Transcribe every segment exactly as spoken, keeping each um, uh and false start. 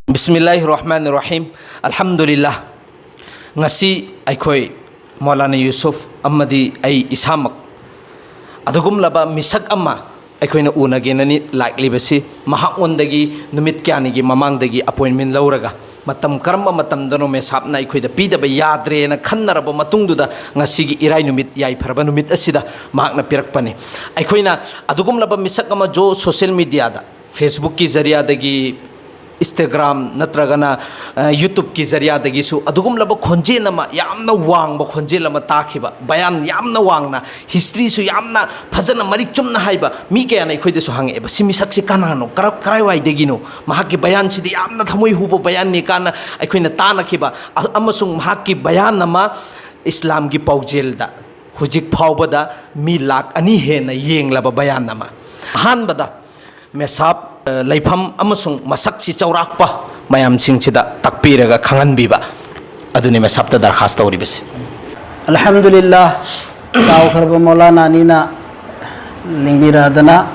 ꯕꯤꯁꯃꯤꯜꯂꯥꯍꯤꯔ ꯔꯍꯃꯥꯅꯤꯔ ꯔꯍꯤꯝ꯫ ꯑꯜꯍꯝꯗꯨꯂꯤꯜꯂꯥꯍ꯫ ꯉꯁꯤ ꯑꯩꯈꯣꯏ ꯃꯧꯂꯥꯅꯥ ꯌꯨꯁꯨꯐ ꯑꯃꯗꯤ ꯑꯩ ꯏꯁꯥꯃꯛ ꯑꯗꯨꯒꯨꯝꯂꯕ ꯃꯤꯁꯛ ꯑꯃ ꯑꯩꯈꯣꯏꯅ ꯎꯅꯒꯦꯅꯅꯤ ꯂꯥꯛꯂꯤꯕꯁꯤ꯫ ꯃꯍꯥꯛꯉꯣꯟꯗꯒꯤ ꯅꯨꯃꯤꯠ ꯀꯌꯥꯅꯤꯒꯤ ꯃꯃꯥꯡꯗꯒꯤ ꯑꯦꯄꯣꯏꯟꯃꯦꯟ ꯂꯧꯔꯒ, ꯃꯇꯝ ꯀꯔꯝꯕ ꯃꯇꯝꯗꯅꯣ ꯃꯦꯁꯥꯞꯅ ꯑꯩꯈꯣꯏꯗ ꯄꯤꯗꯕ ꯌꯥꯗ꯭ꯔꯦꯅ ꯈꯟꯅꯔꯕ ꯃꯇꯨꯡꯗꯨꯗ, ꯉꯁꯤꯒꯤ ꯏꯔꯥꯏ ꯅꯨꯃꯤꯠ, ꯌꯥꯏꯐꯔꯕ ꯅꯨꯃꯤꯠ ꯑꯁꯤꯗ ꯃꯍꯥꯛꯅ ꯄꯤꯔꯛꯄꯅꯤ꯫ ꯑꯩꯈꯣꯏꯅ ꯑꯗꯨꯒꯨꯝꯂꯕ ꯃꯤꯁꯛ ꯑꯃ ꯖꯣ ꯁꯣꯁꯦꯜ ꯃꯤꯗꯤꯌꯥꯗ, ꯐꯦꯁꯕꯨꯛꯀꯤ ꯖꯔꯤꯌꯥꯗꯒꯤ, ꯏꯟꯁꯇꯥꯒ꯭ꯔꯥꯝ ꯅꯠꯇ꯭ꯔꯒꯅ, ꯑ, ꯌꯨꯇ꯭ꯌꯨꯕꯀꯤ ꯖꯔꯤꯌꯥꯗꯒꯤꯁꯨ ꯑꯗꯨꯒꯨꯝꯂꯕ ꯈꯣꯟꯖꯦꯜ ꯑꯃ, ꯌꯥꯝꯅ ꯋꯥꯡꯕ ꯈꯣꯟꯖꯦꯜ ꯑꯃ ꯇꯥꯈꯤꯕ, ꯕꯌꯥꯟ ꯌꯥꯝꯅ ꯋꯥꯡꯅ, ꯍꯤꯁꯇ꯭ꯔꯤꯁꯨ ꯌꯥꯝꯅ ꯐꯖꯅ ꯃꯔꯤꯛ ꯆꯨꯝꯅ ꯍꯥꯏꯕ ꯃꯤ ꯀꯌꯥꯅ ꯑꯩꯈꯣꯏꯗꯁꯨ ꯍꯪꯉꯛꯑꯦꯕ, "ꯁꯤ ꯃꯤꯁꯛꯁꯤ ꯀꯅꯥꯅꯣ? ꯀꯔ-, ꯀꯔꯥꯏꯋꯥꯏꯗꯒꯤꯅꯣ? ꯃꯍꯥꯛꯀꯤ ꯕꯌꯥꯟꯁꯤꯗꯤ ꯌꯥꯝꯅ ꯊꯃꯣꯏ ꯍꯨꯕ ꯕꯌꯥꯟꯅꯤ" ꯀꯥꯏꯅ ꯑꯩꯈꯣꯏꯅ ꯇꯥꯅꯈꯤꯕ, ꯑ-, ꯑꯃꯁꯨꯡ ꯃꯍꯥꯛꯀꯤ ꯕꯌꯥꯟ ꯑꯃ ꯏꯁꯂꯥꯝꯒꯤ ꯄꯥꯎꯖꯦꯜꯗ ꯍꯧꯖꯤꯛ ꯐꯥꯎꯕꯗ ꯃꯤ ꯂꯥꯛ ꯑꯅꯤ ꯍꯦꯟꯅ ꯌꯦꯡꯂꯕ ꯕꯌꯥꯟ ꯑꯃ꯫ ꯑꯍꯥꯟꯕꯗ, ꯃꯦꯁꯥꯞ, ꯑ, ꯂꯩꯐꯝ ꯑꯃꯁꯨꯡ ꯃꯁꯛꯁꯤ ꯆꯥꯎꯔꯥꯛꯄ ꯃꯌꯥꯝꯁꯤꯡꯁꯤꯗ ꯇꯥꯛꯄꯤꯔꯒ ꯈꯪꯍꯟꯕꯤꯕ ꯑꯗꯨꯅꯤ ꯃꯦꯁꯥꯞꯇ ꯗꯔꯈꯥꯁ ꯇꯧꯔꯤꯕꯁꯤ꯫ ꯑꯜꯍꯝꯗꯨꯂꯤꯜꯂꯥ, ꯆꯥꯎꯈ꯭ꯔꯕ ꯃꯧꯂꯥꯅꯥꯅꯤꯅ ꯂꯤꯡꯕꯤꯔꯛꯑꯗꯅ,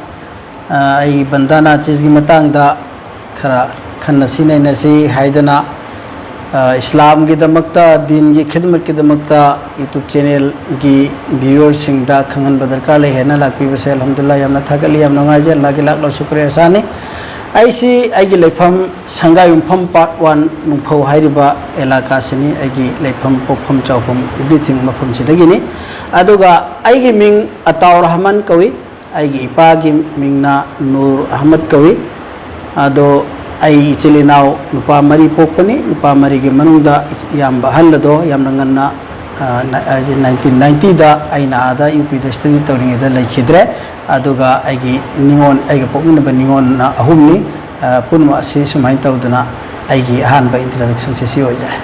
ꯑ, ꯑꯩ ꯕꯟꯗꯥꯅꯥ ꯆꯤꯁꯒꯤ ꯃꯇꯥꯡꯗ ꯈꯔ ꯈꯟꯅꯁꯤ ꯅꯩꯅꯁꯤ ꯍꯥꯏꯗꯅ, ꯑ, ꯏꯁꯂꯥꯝꯒꯤꯗꯃꯛꯇ, ꯗꯤꯟꯒꯤ ꯈꯤꯗꯃꯠꯀꯤꯗꯃꯛꯇ YouTube ꯆꯦꯅꯦꯜꯒꯤ ꯚ꯭ꯌꯨꯋꯔꯁꯤꯡꯗ ꯈꯪꯍꯟꯕ ꯗꯔꯀꯥꯔ ꯂꯩ ꯍꯥꯏꯅ ꯂꯥꯛꯄꯤꯕꯁꯦ, ꯑꯜꯍꯝꯗꯨꯂꯤꯜꯂꯥ, ꯌꯥꯝꯅ ꯊꯥꯒꯠꯂꯤ, ꯌꯥꯝ ꯅꯨꯡꯉꯥꯏꯖꯩ꯫ ꯑꯜꯂꯥꯍꯒꯤ ꯂꯥꯛ ꯂꯥꯛ ꯁꯨꯀ꯭ꯔꯤꯌꯥ ꯁꯥꯅꯤ꯫ ꯑꯩꯁꯤ ꯑꯩꯒꯤ ꯂꯩꯐꯝ ꯁꯪꯒꯥꯏꯌꯨꯝꯐꯝ ꯄꯥꯔꯠ ꯋꯥꯟ ꯅꯨꯡꯐꯧ ꯍꯥꯏꯔꯤꯕ ꯑꯦꯂꯥꯀꯥꯁꯤꯅꯤ, ꯑꯩꯒꯤ ꯂꯩꯐꯝ, ꯄꯣꯛꯐꯝ ꯆꯥꯎꯐꯝ, everything ꯃꯐꯝꯁꯤꯗꯒꯤꯅꯤ꯫ ꯑꯗꯨꯒ ꯑꯩꯒꯤ ꯃꯤꯡ ꯑꯇꯥꯎ ꯔꯍꯃꯟ ꯀꯧꯏ꯫ ꯑꯩꯒꯤ ꯏꯄꯥꯒꯤ ꯃꯤꯡꯅ ꯅꯨꯔ ꯑꯍꯃꯗ ꯀꯧꯏ꯫ ꯑꯗꯣ ꯑꯩ ꯏꯆꯤꯜ ꯏꯅꯥꯎ ꯅꯨꯄꯥ ꯃꯔꯤ ꯄꯣꯛꯄꯅꯤ꯫ ꯅꯨꯄꯥ ꯃꯔꯤꯒꯤ ꯃꯅꯨꯡꯗ ꯏꯌꯥꯝꯕ ꯑꯍꯜ ꯑꯗꯣ ꯌꯥꯝꯅ ꯉꯟꯅ, ꯑ, ꯅ-, ꯑ, ꯅꯥꯏꯟꯇꯤꯟ ꯅꯥꯏꯟꯇꯤꯗ ꯑꯩꯅ ꯑꯥꯗ ꯌꯨ ꯄꯤꯗ ꯁ꯭ꯇꯗꯤ ꯇꯧꯔꯤꯉꯩꯗ ꯂꯩꯈꯤꯗ꯭ꯔꯦ꯫ ꯑꯗꯨꯒ ꯑꯩꯒꯤ ꯅꯤꯉꯣꯜ, ꯑꯩꯒ ꯄꯣꯛꯃꯤꯟꯅꯕ ꯅꯤꯉꯣꯜꯅ ꯑꯍꯨꯝꯅꯤ꯫ ꯑ, ꯄꯨꯝꯅꯃꯛ ꯑꯁꯤ ꯁꯨꯃꯥꯏꯅ ꯇꯧꯗꯅ ꯑꯩꯒꯤ ꯑꯍꯥꯟꯕ ꯏꯟꯇ꯭ꯔꯗꯛꯁꯟꯁꯦ ꯁꯤ ꯑꯣꯏꯖꯔꯦ꯫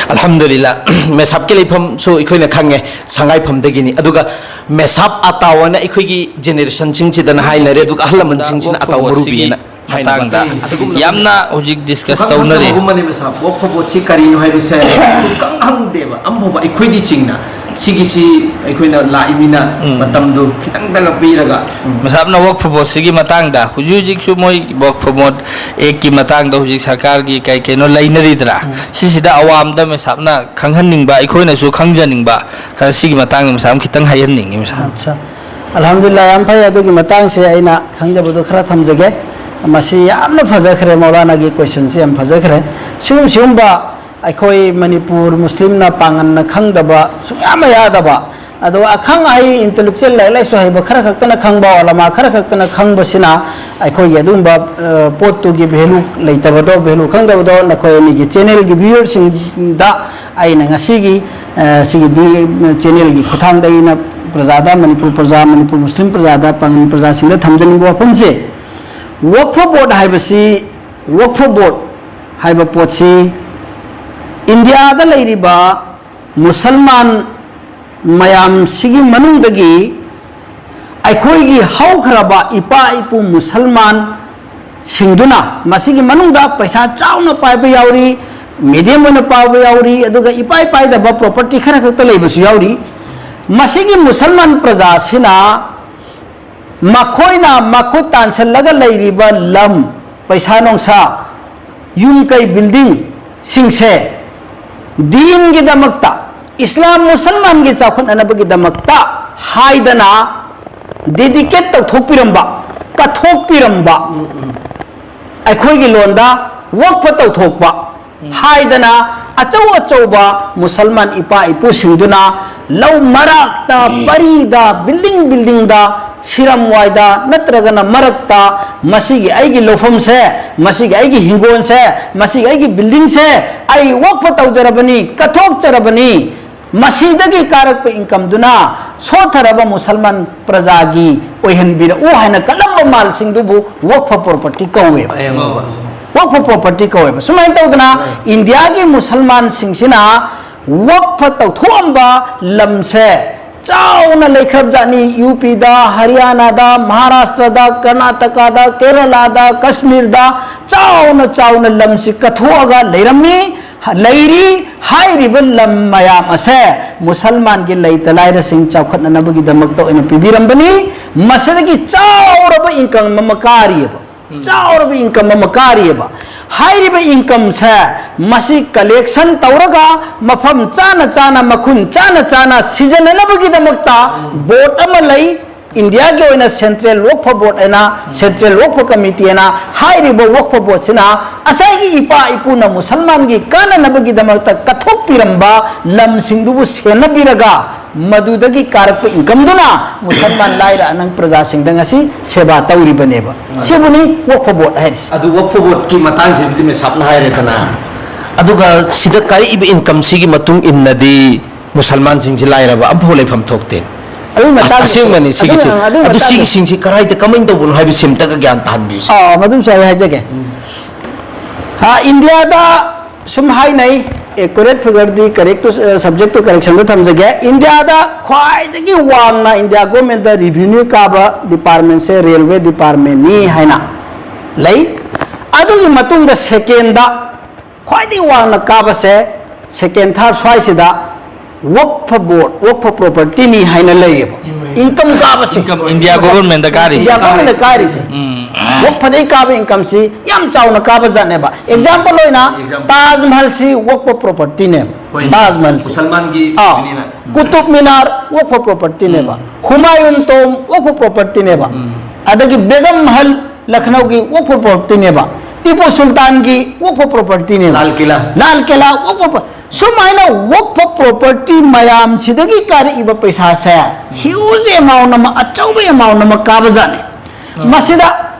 ꯑꯜꯍꯝꯗꯨꯂꯤꯜꯂꯥ, ꯃꯦꯁꯥꯞꯀꯤ ꯂꯩꯐꯝꯁꯨ ꯑꯩꯈꯣꯏꯅ ꯈꯪꯉꯦ, ꯁꯉꯥꯏꯐꯝꯗꯒꯤꯅꯤ꯫ ꯑꯗꯨꯒ ꯃꯦꯁꯥꯞ ꯑꯇꯥꯎ ꯑꯅ ꯑꯩꯈꯣꯏꯒꯤ ꯖꯦꯅꯦꯔꯦꯁꯟꯁꯤꯡꯁꯤꯗꯅ ꯍꯥꯏꯅꯔꯦ, ꯑꯗꯨꯒ ꯑꯍꯜ ꯂꯃꯟꯁꯤꯡꯁꯤꯅ ꯑꯇꯥꯎ ꯃꯔꯨꯕꯤꯅ ꯍꯥꯏꯅꯕ꯫ ꯃꯇꯥꯡꯗ ꯌꯥꯝꯅ ꯍꯧꯖꯤꯛ ꯗꯤꯁꯀꯁ ꯇꯧꯅꯔꯤ꯫ ꯈꯪꯗꯕꯒꯨꯝꯕꯅꯦ ꯃꯦꯁꯥꯞ꯫ ꯋꯣꯛ ꯐꯣꯔ ꯚꯣꯠꯁꯤ ꯀꯔꯤꯅꯣ ꯍꯥꯏꯕꯁꯦ ꯁꯨꯡꯈꯪ ꯈꯪꯗꯦꯕ꯫ ꯑꯃꯐꯥꯎꯕ ꯑꯩꯈꯣꯏꯗꯤ ꯆꯤꯡꯅ ꯁꯤꯒꯤꯁꯤ ꯑꯩꯈꯣꯏꯅ ꯂꯥꯛꯏꯃꯤꯅ ꯎꯝ꯫ ꯃꯇꯝꯗꯨ ꯈꯤꯇꯪꯗꯒ ꯄꯤꯔꯒ, ꯎꯝ꯫ ꯃꯁꯥꯞꯅ ꯋꯛꯐ ꯕꯣꯔꯗꯁꯤꯒꯤ ꯃꯇꯥꯡꯗ ꯍꯧꯖꯤꯛ ꯍꯧꯖꯤꯛꯁꯨ ꯃꯣꯏ ꯋꯛꯐ ꯕꯣꯔꯗ ꯑꯦꯛꯀꯤ ꯃꯇꯥꯡꯗ ꯍꯧꯖꯤꯛ ꯁꯔꯀꯥꯔꯒꯤ ꯀꯩ ꯀꯩꯅꯣ ꯂꯩꯅꯔꯤꯗꯅ, ꯎꯝ꯫ ꯁꯤꯁꯤꯗ ꯑꯋꯥꯝꯗ ꯃꯁꯥꯞꯅ ꯈꯪꯍꯟꯅꯤꯡꯕ, ꯑꯩꯈꯣꯏꯅꯁꯨ ꯈꯪꯖꯅꯤꯡꯕ ꯈꯔ ꯁꯤꯒꯤ ꯃꯇꯥꯡꯗ ꯃꯁꯥꯞꯅ ꯈꯤꯇꯪ ꯍꯥꯏꯍꯟꯅꯤꯡꯉꯤ ꯃꯁꯥꯞ꯫ ꯑꯠꯆꯥ꯫ ꯑꯜꯍꯝꯗꯨꯂꯤꯜꯂꯥꯍ, ꯌꯥꯝ ꯐꯩ꯫ ꯑꯗꯨꯒꯤ ꯃꯇꯥꯡꯁꯦ ꯑꯩꯅ ꯈꯪꯖꯕꯗꯣ ꯈꯔ ꯊꯝꯖꯒꯦ꯫ ꯃꯁꯤ ꯌꯥꯝꯅ ꯐꯖꯈ꯭ꯔꯦ, ꯃꯧꯂꯥꯅꯥꯒꯤ ꯀꯣꯏꯁꯟꯁꯤ ꯌꯥꯝ ꯐꯖꯈ꯭ꯔꯦ꯫ ꯁꯤꯒꯨꯝ ꯁꯤꯒꯨꯝꯕ ꯑꯩꯈꯣꯏ ꯃꯅꯤꯄꯨꯔ ꯃꯨꯁꯂꯤꯝꯅ ꯄꯥꯡꯒꯜꯅ ꯈꯪꯗꯕ ꯁꯨꯡꯌꯥ ꯌꯥꯗꯕ, ꯑꯗꯨꯒ ꯑꯈꯪ ꯑꯍꯩ, ꯏꯟꯇꯦꯂꯦꯛꯆꯨꯋꯦꯜ, ꯂꯥꯏꯔꯤꯛ ꯂꯥꯏꯁꯨ ꯍꯩꯕ ꯈꯔ ꯈꯛꯇꯅ ꯈꯪꯕ, ꯎꯂꯃꯥ ꯈꯔ ꯈꯛꯇꯅ ꯈꯪꯕꯁꯤꯅ ꯑꯩꯈꯣꯏꯒꯤ ꯑꯗꯨꯒꯨꯝꯕ, ꯑ, ꯄꯣꯠꯇꯨꯒꯤ ꯚꯦꯂꯨ ꯂꯩꯇꯕꯗꯣ, ꯚꯦꯂꯨ ꯈꯪꯗꯕꯗꯣ ꯅꯈꯣꯏ ꯑꯅꯤꯒꯤ ꯆꯦꯅꯦꯜꯒꯤ ꯚ꯭ꯌꯨꯋꯔꯁꯤꯡꯗ ꯑꯩꯅ ꯉꯁꯤꯒꯤ, ꯑ, ꯁꯤꯒꯤ ꯚ꯭ꯌꯨ-, ꯆꯦꯅꯦꯜꯒꯤ ꯈꯨꯠꯊꯥꯡꯗ ꯑꯩꯅ ꯄ꯭ꯔꯖꯥꯗ, ꯃꯅꯤꯄꯨꯔ ꯄ꯭ꯔꯖꯥ, ꯃꯅꯤꯄꯨꯔ ꯃꯨꯁꯂꯤꯝ ꯄ꯭ꯔꯖꯥꯗ, ꯄꯥꯡꯒꯜ ꯄ꯭ꯔꯖꯥꯁꯤꯡꯗ ꯊꯝꯖꯅꯤꯡꯕ ꯋꯥꯐꯝꯁꯦ, ꯋꯛꯐ ꯕꯣꯔꯗ ꯍꯥꯏꯕꯁꯤ, ꯋꯛꯐ ꯕꯣꯔꯗ ꯍꯥꯏꯕ ꯄꯣꯠꯁꯤ ꯏꯟꯗꯤꯌꯥꯗ ꯂꯩꯔꯤꯕ ꯃꯨꯁꯜꯃꯥꯟ ꯃꯌꯥꯝꯁꯤꯒꯤ ꯃꯅꯨꯡꯗꯒꯤ ꯑꯩꯈꯣꯏꯒꯤ ꯍꯧꯈ꯭ꯔꯕ ꯏꯄꯥ ꯏꯄꯨ ꯃꯨꯁꯜꯃꯥꯟꯁꯤꯡꯗꯨꯅ, ꯃꯁꯤꯒꯤ ꯃꯅꯨꯡꯗ ꯄꯩꯁꯥ ꯆꯥꯎꯅ ꯄꯥꯏꯕ ꯌꯥꯎꯔꯤ, ꯃꯤꯗꯤꯌꯝ ꯑꯣꯏꯅ ꯄꯥꯏꯕ ꯌꯥꯎꯔꯤ, ꯑꯗꯨꯒ ꯏꯄꯥꯏ ꯄꯥꯏꯗꯕ ꯄ꯭ꯔꯣꯄꯔꯇꯤ ꯈꯔ ꯈꯛꯇ ꯂꯩꯕꯁꯨ ꯌꯥꯎꯔꯤ꯫ ꯃꯁꯤꯒꯤ ꯃꯨꯁꯜꯃꯥꯟ ꯄ꯭ꯔꯖꯥꯁꯤꯅ ꯃꯈꯣꯏꯅ ꯃꯈꯨꯠ ꯇꯥꯟꯁꯤꯜꯂꯒ ꯂꯩꯔꯤꯕ ꯂꯝ, ꯄꯩꯁꯥ ꯅꯨꯡꯁꯥ, ꯌꯨꯝ ꯀꯩ, ꯕꯤꯜꯗꯤꯡꯁꯤꯡꯁꯦ ꯗꯤꯟꯒꯤꯗꯃꯛꯇ, ꯏꯁꯂꯥꯝ ꯃꯨꯁꯜꯃꯥꯟꯒꯤ ꯆꯥꯎꯈꯠꯅꯅꯕꯒꯤꯗꯃꯛꯇ ꯍꯥꯏꯗꯅ ꯗꯦꯗꯤꯀꯦꯠ ꯇꯧꯊꯣꯛꯄꯤꯔꯝꯕ, ꯀꯠꯊꯣꯛꯄꯤꯔꯝꯕ, ꯑꯩꯈꯣꯏꯒꯤ ꯂꯣꯟꯗ ꯋꯛꯐ ꯇꯧꯊꯣꯛꯄ ꯍꯥꯏꯗꯅ ꯑꯆꯧ ꯑꯆꯧꯕ ꯃꯨꯁꯜꯃꯥꯟ ꯏꯄꯥ ꯏꯄꯨꯁꯤꯡꯗꯨꯅ ꯂꯧ ꯃꯔꯛꯇ, ꯄꯔꯤꯗ, ꯕꯤꯜꯗꯤꯡ ꯕꯤꯜꯗꯤꯡꯗ, ꯁꯤꯔꯝꯋꯥꯏꯗ ꯅꯠꯇ꯭ꯔꯒꯅ ꯃꯔꯛꯇ, ꯃꯁꯤꯒꯤ ꯑꯩꯒꯤ ꯂꯧꯐꯝꯁꯦ, ꯃꯁꯤꯒꯤ ꯑꯩꯒꯤ ꯍꯤꯡꯒꯣꯜꯁꯦ, ꯃꯁꯤꯒꯤ ꯑꯩꯒꯤ ꯕꯤꯜꯗꯤꯡꯁꯦ ꯑꯩ ꯋꯛꯐ ꯇꯧꯖꯔꯕꯅꯤ, ꯀꯠꯊꯣꯛꯆꯔꯕꯅꯤ, ꯃꯁꯤꯗꯒꯤ ꯀꯥꯔꯛꯄ ꯏꯟꯀꯝꯗꯨꯅ ꯁꯣꯠꯊꯔꯕ ꯃꯨꯁꯜꯃꯥꯟ ꯄ꯭ꯔꯖꯥꯒꯤ ꯑꯣꯏꯍꯟꯕꯤꯔꯛꯎ ꯍꯥꯏꯅ ꯀꯠꯂꯝꯕ ꯃꯥꯜꯁꯤꯡꯗꯨꯕꯨ ꯋꯛꯐ ꯄ꯭ꯔꯣꯄꯔꯇꯤ ꯀꯧꯋꯦꯕ꯫ ꯑꯌꯥꯝꯕ꯫ ꯋꯛꯐ ꯄ꯭ꯔꯣꯄꯔꯇꯤ ꯀꯧꯋꯦꯕ꯫ ꯁꯨꯃꯥꯏꯅ ꯇꯧꯗꯅ ꯏꯟꯗꯤꯌꯥꯒꯤ ꯃꯨꯁꯜꯃꯥꯟꯁꯤꯡꯁꯤꯅ ꯋꯛꯐ ꯇꯧꯊꯣꯛꯑꯝꯕ ꯂꯝꯁꯦ ꯆꯥꯎꯅ ꯂꯩꯈ꯭ꯔꯕꯖꯥꯠꯅꯤ꯫ ꯌꯨ ꯄꯤꯗ, ꯍꯔꯤꯌꯥꯅꯥꯗ, ꯃꯍꯥꯔꯥꯁꯇ꯭ꯔꯗ, ꯀꯔꯅꯥꯇꯀꯥꯗ, ꯀꯦꯔꯂꯥꯗ, ꯀꯁꯃꯤꯔꯗ ꯆꯥꯎꯅ ꯆꯥꯎꯅ ꯂꯝꯁꯤ ꯀꯠꯊꯣꯛꯑꯒ ꯂꯩꯔꯝꯃꯤ꯫ ꯂꯩꯔꯤ꯫ ꯍꯥꯏꯔꯤꯕ ꯂꯝ ꯃꯌꯥꯝ ꯑꯁꯦ ꯃꯨꯁꯜꯃꯥꯟꯒꯤ ꯂꯩꯇ ꯂꯥꯏꯔꯁꯤꯡ ꯆꯥꯎꯈꯠꯅꯅꯕꯒꯤꯗꯃꯛꯇ ꯑꯣꯏꯅ ꯄꯤꯕꯤꯔꯝꯕꯅꯤ꯫ ꯃꯁꯤꯗꯒꯤ ꯆꯥꯎꯔꯕ ꯏꯟꯀꯝ ꯑꯃ ꯀꯥꯔꯤꯑꯕ, ꯆꯥꯎꯔꯕ ꯏꯟꯀꯝ ꯑꯃ ꯀꯥꯔꯤꯑꯕ꯫ ꯍꯥꯏꯔꯤꯕ ꯏꯟꯀꯝꯁꯦ ꯃꯁꯤ ꯀꯂꯦꯛꯁꯟ ꯇꯧꯔꯒ ꯃꯐꯝ ꯆꯥꯅ ꯆꯥꯅ, ꯃꯈꯨꯟ ꯆꯥꯅ ꯆꯥꯅ ꯁꯤꯖꯤꯟꯅꯅꯕꯒꯤꯗꯃꯛꯇ ꯕꯣꯔꯗ ꯑꯃ ꯂꯩ꯫ ꯏꯟꯗꯤꯌꯥꯒꯤ ꯑꯣꯏꯅ ꯁꯦꯟꯇ꯭ꯔꯦꯜ ꯋꯛꯐ ꯕꯣꯔꯗ ꯍꯥꯏꯅ, ꯁꯦꯟꯇ꯭ꯔꯦꯜ ꯋꯛꯐ ꯀꯃꯤꯇꯤ ꯍꯥꯏꯅ꯫ ꯍꯥꯏꯔꯤꯕ ꯋꯛꯐ ꯕꯣꯔꯗꯁꯤꯅ ꯉꯁꯥꯏꯒꯤ ꯏꯄꯥ ꯏꯄꯨꯅ ꯃꯨꯁꯜꯃꯥꯟꯒꯤ ꯀꯥꯟꯅꯅꯕꯒꯤꯗꯃꯛꯇ ꯀꯠꯊꯣꯛꯄꯤꯔꯝꯕ ꯂꯝꯁꯤꯡꯗꯨꯕꯨ ꯁꯦꯟꯅꯕꯤꯔꯒ ꯃꯗꯨꯗꯒꯤ ꯀꯥꯔꯛꯄ ꯏꯟꯀꯝꯗꯨꯅ ꯃꯨꯁꯜꯃꯥꯟ ꯂꯥꯏꯔ ꯑꯅꯪ ꯄ꯭ꯔꯖꯥꯁꯤꯡꯗ ꯉꯁꯤ ꯁꯦꯕꯥ ꯇꯧꯔꯤꯕꯅꯦꯕ꯫ ꯁꯤꯕꯨꯅꯤ ꯋꯛꯐ ꯕꯣꯔꯗ ꯍꯥꯏꯔꯤꯁꯤ꯫ ꯑꯗꯨ ꯋꯛꯐ ꯕꯣꯔꯗꯀꯤ ꯃꯇꯥꯡꯁꯤꯕꯨꯗꯤ ꯃꯦꯁꯥꯞꯅ ꯍꯥꯏꯔꯦꯗꯅ꯫ ꯑꯗꯨꯒ ꯁꯤꯗ ꯀꯥꯔꯛꯏꯕ ꯏꯟꯀꯝꯁꯤꯒꯤ ꯃꯇꯨꯡ ꯏꯟꯅꯗꯤ ꯃꯨꯁꯜꯃꯥꯟꯁꯤꯡꯁꯤ ꯂꯥꯏꯔꯕ ꯑꯝꯐꯥꯎ ꯂꯩꯐꯝ ꯊꯣꯛꯇꯦ꯫ ꯑꯗꯨꯒꯤ ꯑꯁ, ꯃꯇꯥꯡꯗ ꯑꯁꯦꯡꯕꯅꯤ ꯁꯤꯒꯤꯁꯦ꯫ ꯑꯗꯨꯒꯤ, ꯑꯗꯨ ꯑꯗꯨꯒꯤ ꯁꯤꯒꯤ ꯃꯇꯥꯡꯗ ꯁꯤꯡꯁꯤ ꯀꯔꯥꯏꯗ ꯀꯃꯥꯏꯅ ꯇꯧꯕꯅꯣ ꯍꯥꯏꯕꯁꯤ ꯑꯝꯇꯒ ꯒ꯭ꯌꯥꯟ ꯇꯥꯍꯟꯕꯤꯌꯨꯁꯦ꯫ ꯑꯥ, ꯃꯗꯨꯝꯁꯨ ꯑꯩ ꯍꯥꯏꯖꯒꯦ꯫ ꯑ, ꯏꯟꯗꯤꯌꯥꯗ ꯁꯨꯝ ꯍꯥꯏꯅꯩ, ꯑꯦꯀꯨꯔꯦꯠ ꯐꯤꯒꯔꯗꯤ ꯀꯔꯦꯛꯇꯨ, ꯑ, ꯁꯕꯖꯦꯛꯇꯨ ꯀꯔꯦꯛꯁꯟꯗ ꯊꯝꯖꯒꯦ꯫ ꯏꯟꯗꯤꯌꯥꯗ ꯈ꯭ꯋꯥꯏꯗꯒꯤ ꯋꯥꯡꯅ ꯏꯟꯗꯤꯌꯥ ꯒꯣꯔꯃꯦꯟꯗ ꯔꯤꯚꯤꯅ꯭ꯌꯨ ꯀꯥꯕ ꯗꯤꯄꯥꯔꯠꯃꯦꯟꯁꯦ ꯔꯦꯜꯋꯦ ꯗꯤꯄꯥꯔꯠꯃꯦꯟꯅꯤ ꯍꯥꯏꯅ ꯂꯩ꯫ ꯑꯗꯨꯒꯤ ꯃꯇꯨꯡꯗ ꯁꯦꯀꯦꯟꯗ ꯈ꯭ꯋꯥꯏꯗꯒꯤ ꯋꯥꯡꯅ ꯀꯥꯕꯁꯦ ꯁꯦꯀꯦꯟ ꯊꯥꯔꯠ ꯁ꯭ꯋꯥꯏꯁꯤꯗ ꯋꯛꯐ ꯕꯣꯔꯗ, ꯋꯛꯐ ꯄ꯭ꯔꯣꯄꯔꯇꯤꯅꯤ ꯍꯥꯏꯅ ꯂꯩꯌꯦꯕ꯫ ꯏꯟꯀꯝ ꯀꯥꯕꯁꯦ꯫ ꯏꯟꯀꯝ ꯏꯟꯗꯤꯌꯥ ꯒꯣꯚꯔꯟꯃꯦꯟꯠꯇ ꯀꯥꯔꯤꯁꯦ꯫ ꯏꯟꯗꯤꯌꯥ ꯒꯣꯚꯔꯟꯃꯦꯟꯠꯇ ꯀꯥꯔꯤꯁꯦ꯫ ꯎꯝ꯫ ꯋꯛꯐꯗꯒꯤ ꯀꯥꯕ ꯏꯟꯀꯝꯁꯤ ꯌꯥꯝ ꯆꯥꯎꯅ ꯀꯥꯕ ꯖꯥꯠꯅꯦꯕ꯫ ꯑꯦꯛꯖꯥꯝꯄꯜ ꯑꯣꯏꯅ ꯇꯥꯖ ꯃꯍꯜꯁꯤ ꯋꯛꯐ ꯄ꯭ꯔꯣꯄꯔꯇꯤꯅꯦꯕ꯫ ꯍꯣꯏꯅꯦ꯫ ꯇꯥꯖ ꯃꯍꯜꯁꯤ꯫ ꯃꯨꯁꯜꯃꯥꯟꯒꯤ ꯑꯥ꯫ ꯑꯣꯏꯕꯅꯤꯅ꯫ ꯀꯨꯇꯨꯕ ꯃꯤꯅꯥꯔ ꯋꯛꯐ ꯄ꯭ꯔꯣꯄꯔꯇꯤꯅꯦꯕ꯫ ꯎꯝ꯫ ꯍꯨꯃꯥꯌꯨꯟ ꯇꯣꯝ ꯋꯛꯐ ꯄ꯭ꯔꯣꯄꯔꯇꯤꯅꯦꯕ꯫ ꯎꯝ꯫ ꯑꯗꯒꯤ ꯕꯦꯒꯝ ꯃꯍꯜ ꯂꯈꯅꯧꯒꯤ ꯋꯛꯐ ꯄ꯭ꯔꯣꯄꯔꯇꯤꯅꯦꯕ꯫ ꯇꯤꯄꯨ ꯁꯨꯜꯇꯥꯟꯒꯤ ꯋꯛꯐ ꯄ꯭ꯔꯣꯄꯔꯇꯤꯅꯦꯕ꯫ ꯂꯥꯜ ꯀꯤꯂꯥ꯫ ꯂꯥꯜ ꯀꯤꯂꯥ ꯋꯛꯐ ꯄ꯭ꯔꯣ-, ꯁꯨꯃꯥꯏꯅ ꯋꯛꯐ ꯄ꯭ꯔꯣꯄꯔꯇꯤ ꯃꯌꯥꯝꯁꯤꯗꯒꯤ ꯀꯥꯔꯛꯏꯕ ꯄꯩꯁꯥꯁꯦ ꯍ꯭ꯌꯨꯖ ꯑꯦꯃꯥꯎꯟ ꯑꯃ, ꯑꯆꯧꯕ ꯑꯦꯃꯥꯎꯟ ꯑꯃ ꯀꯥꯕꯖꯥꯠꯅꯤ꯫ ꯃꯁꯤꯗ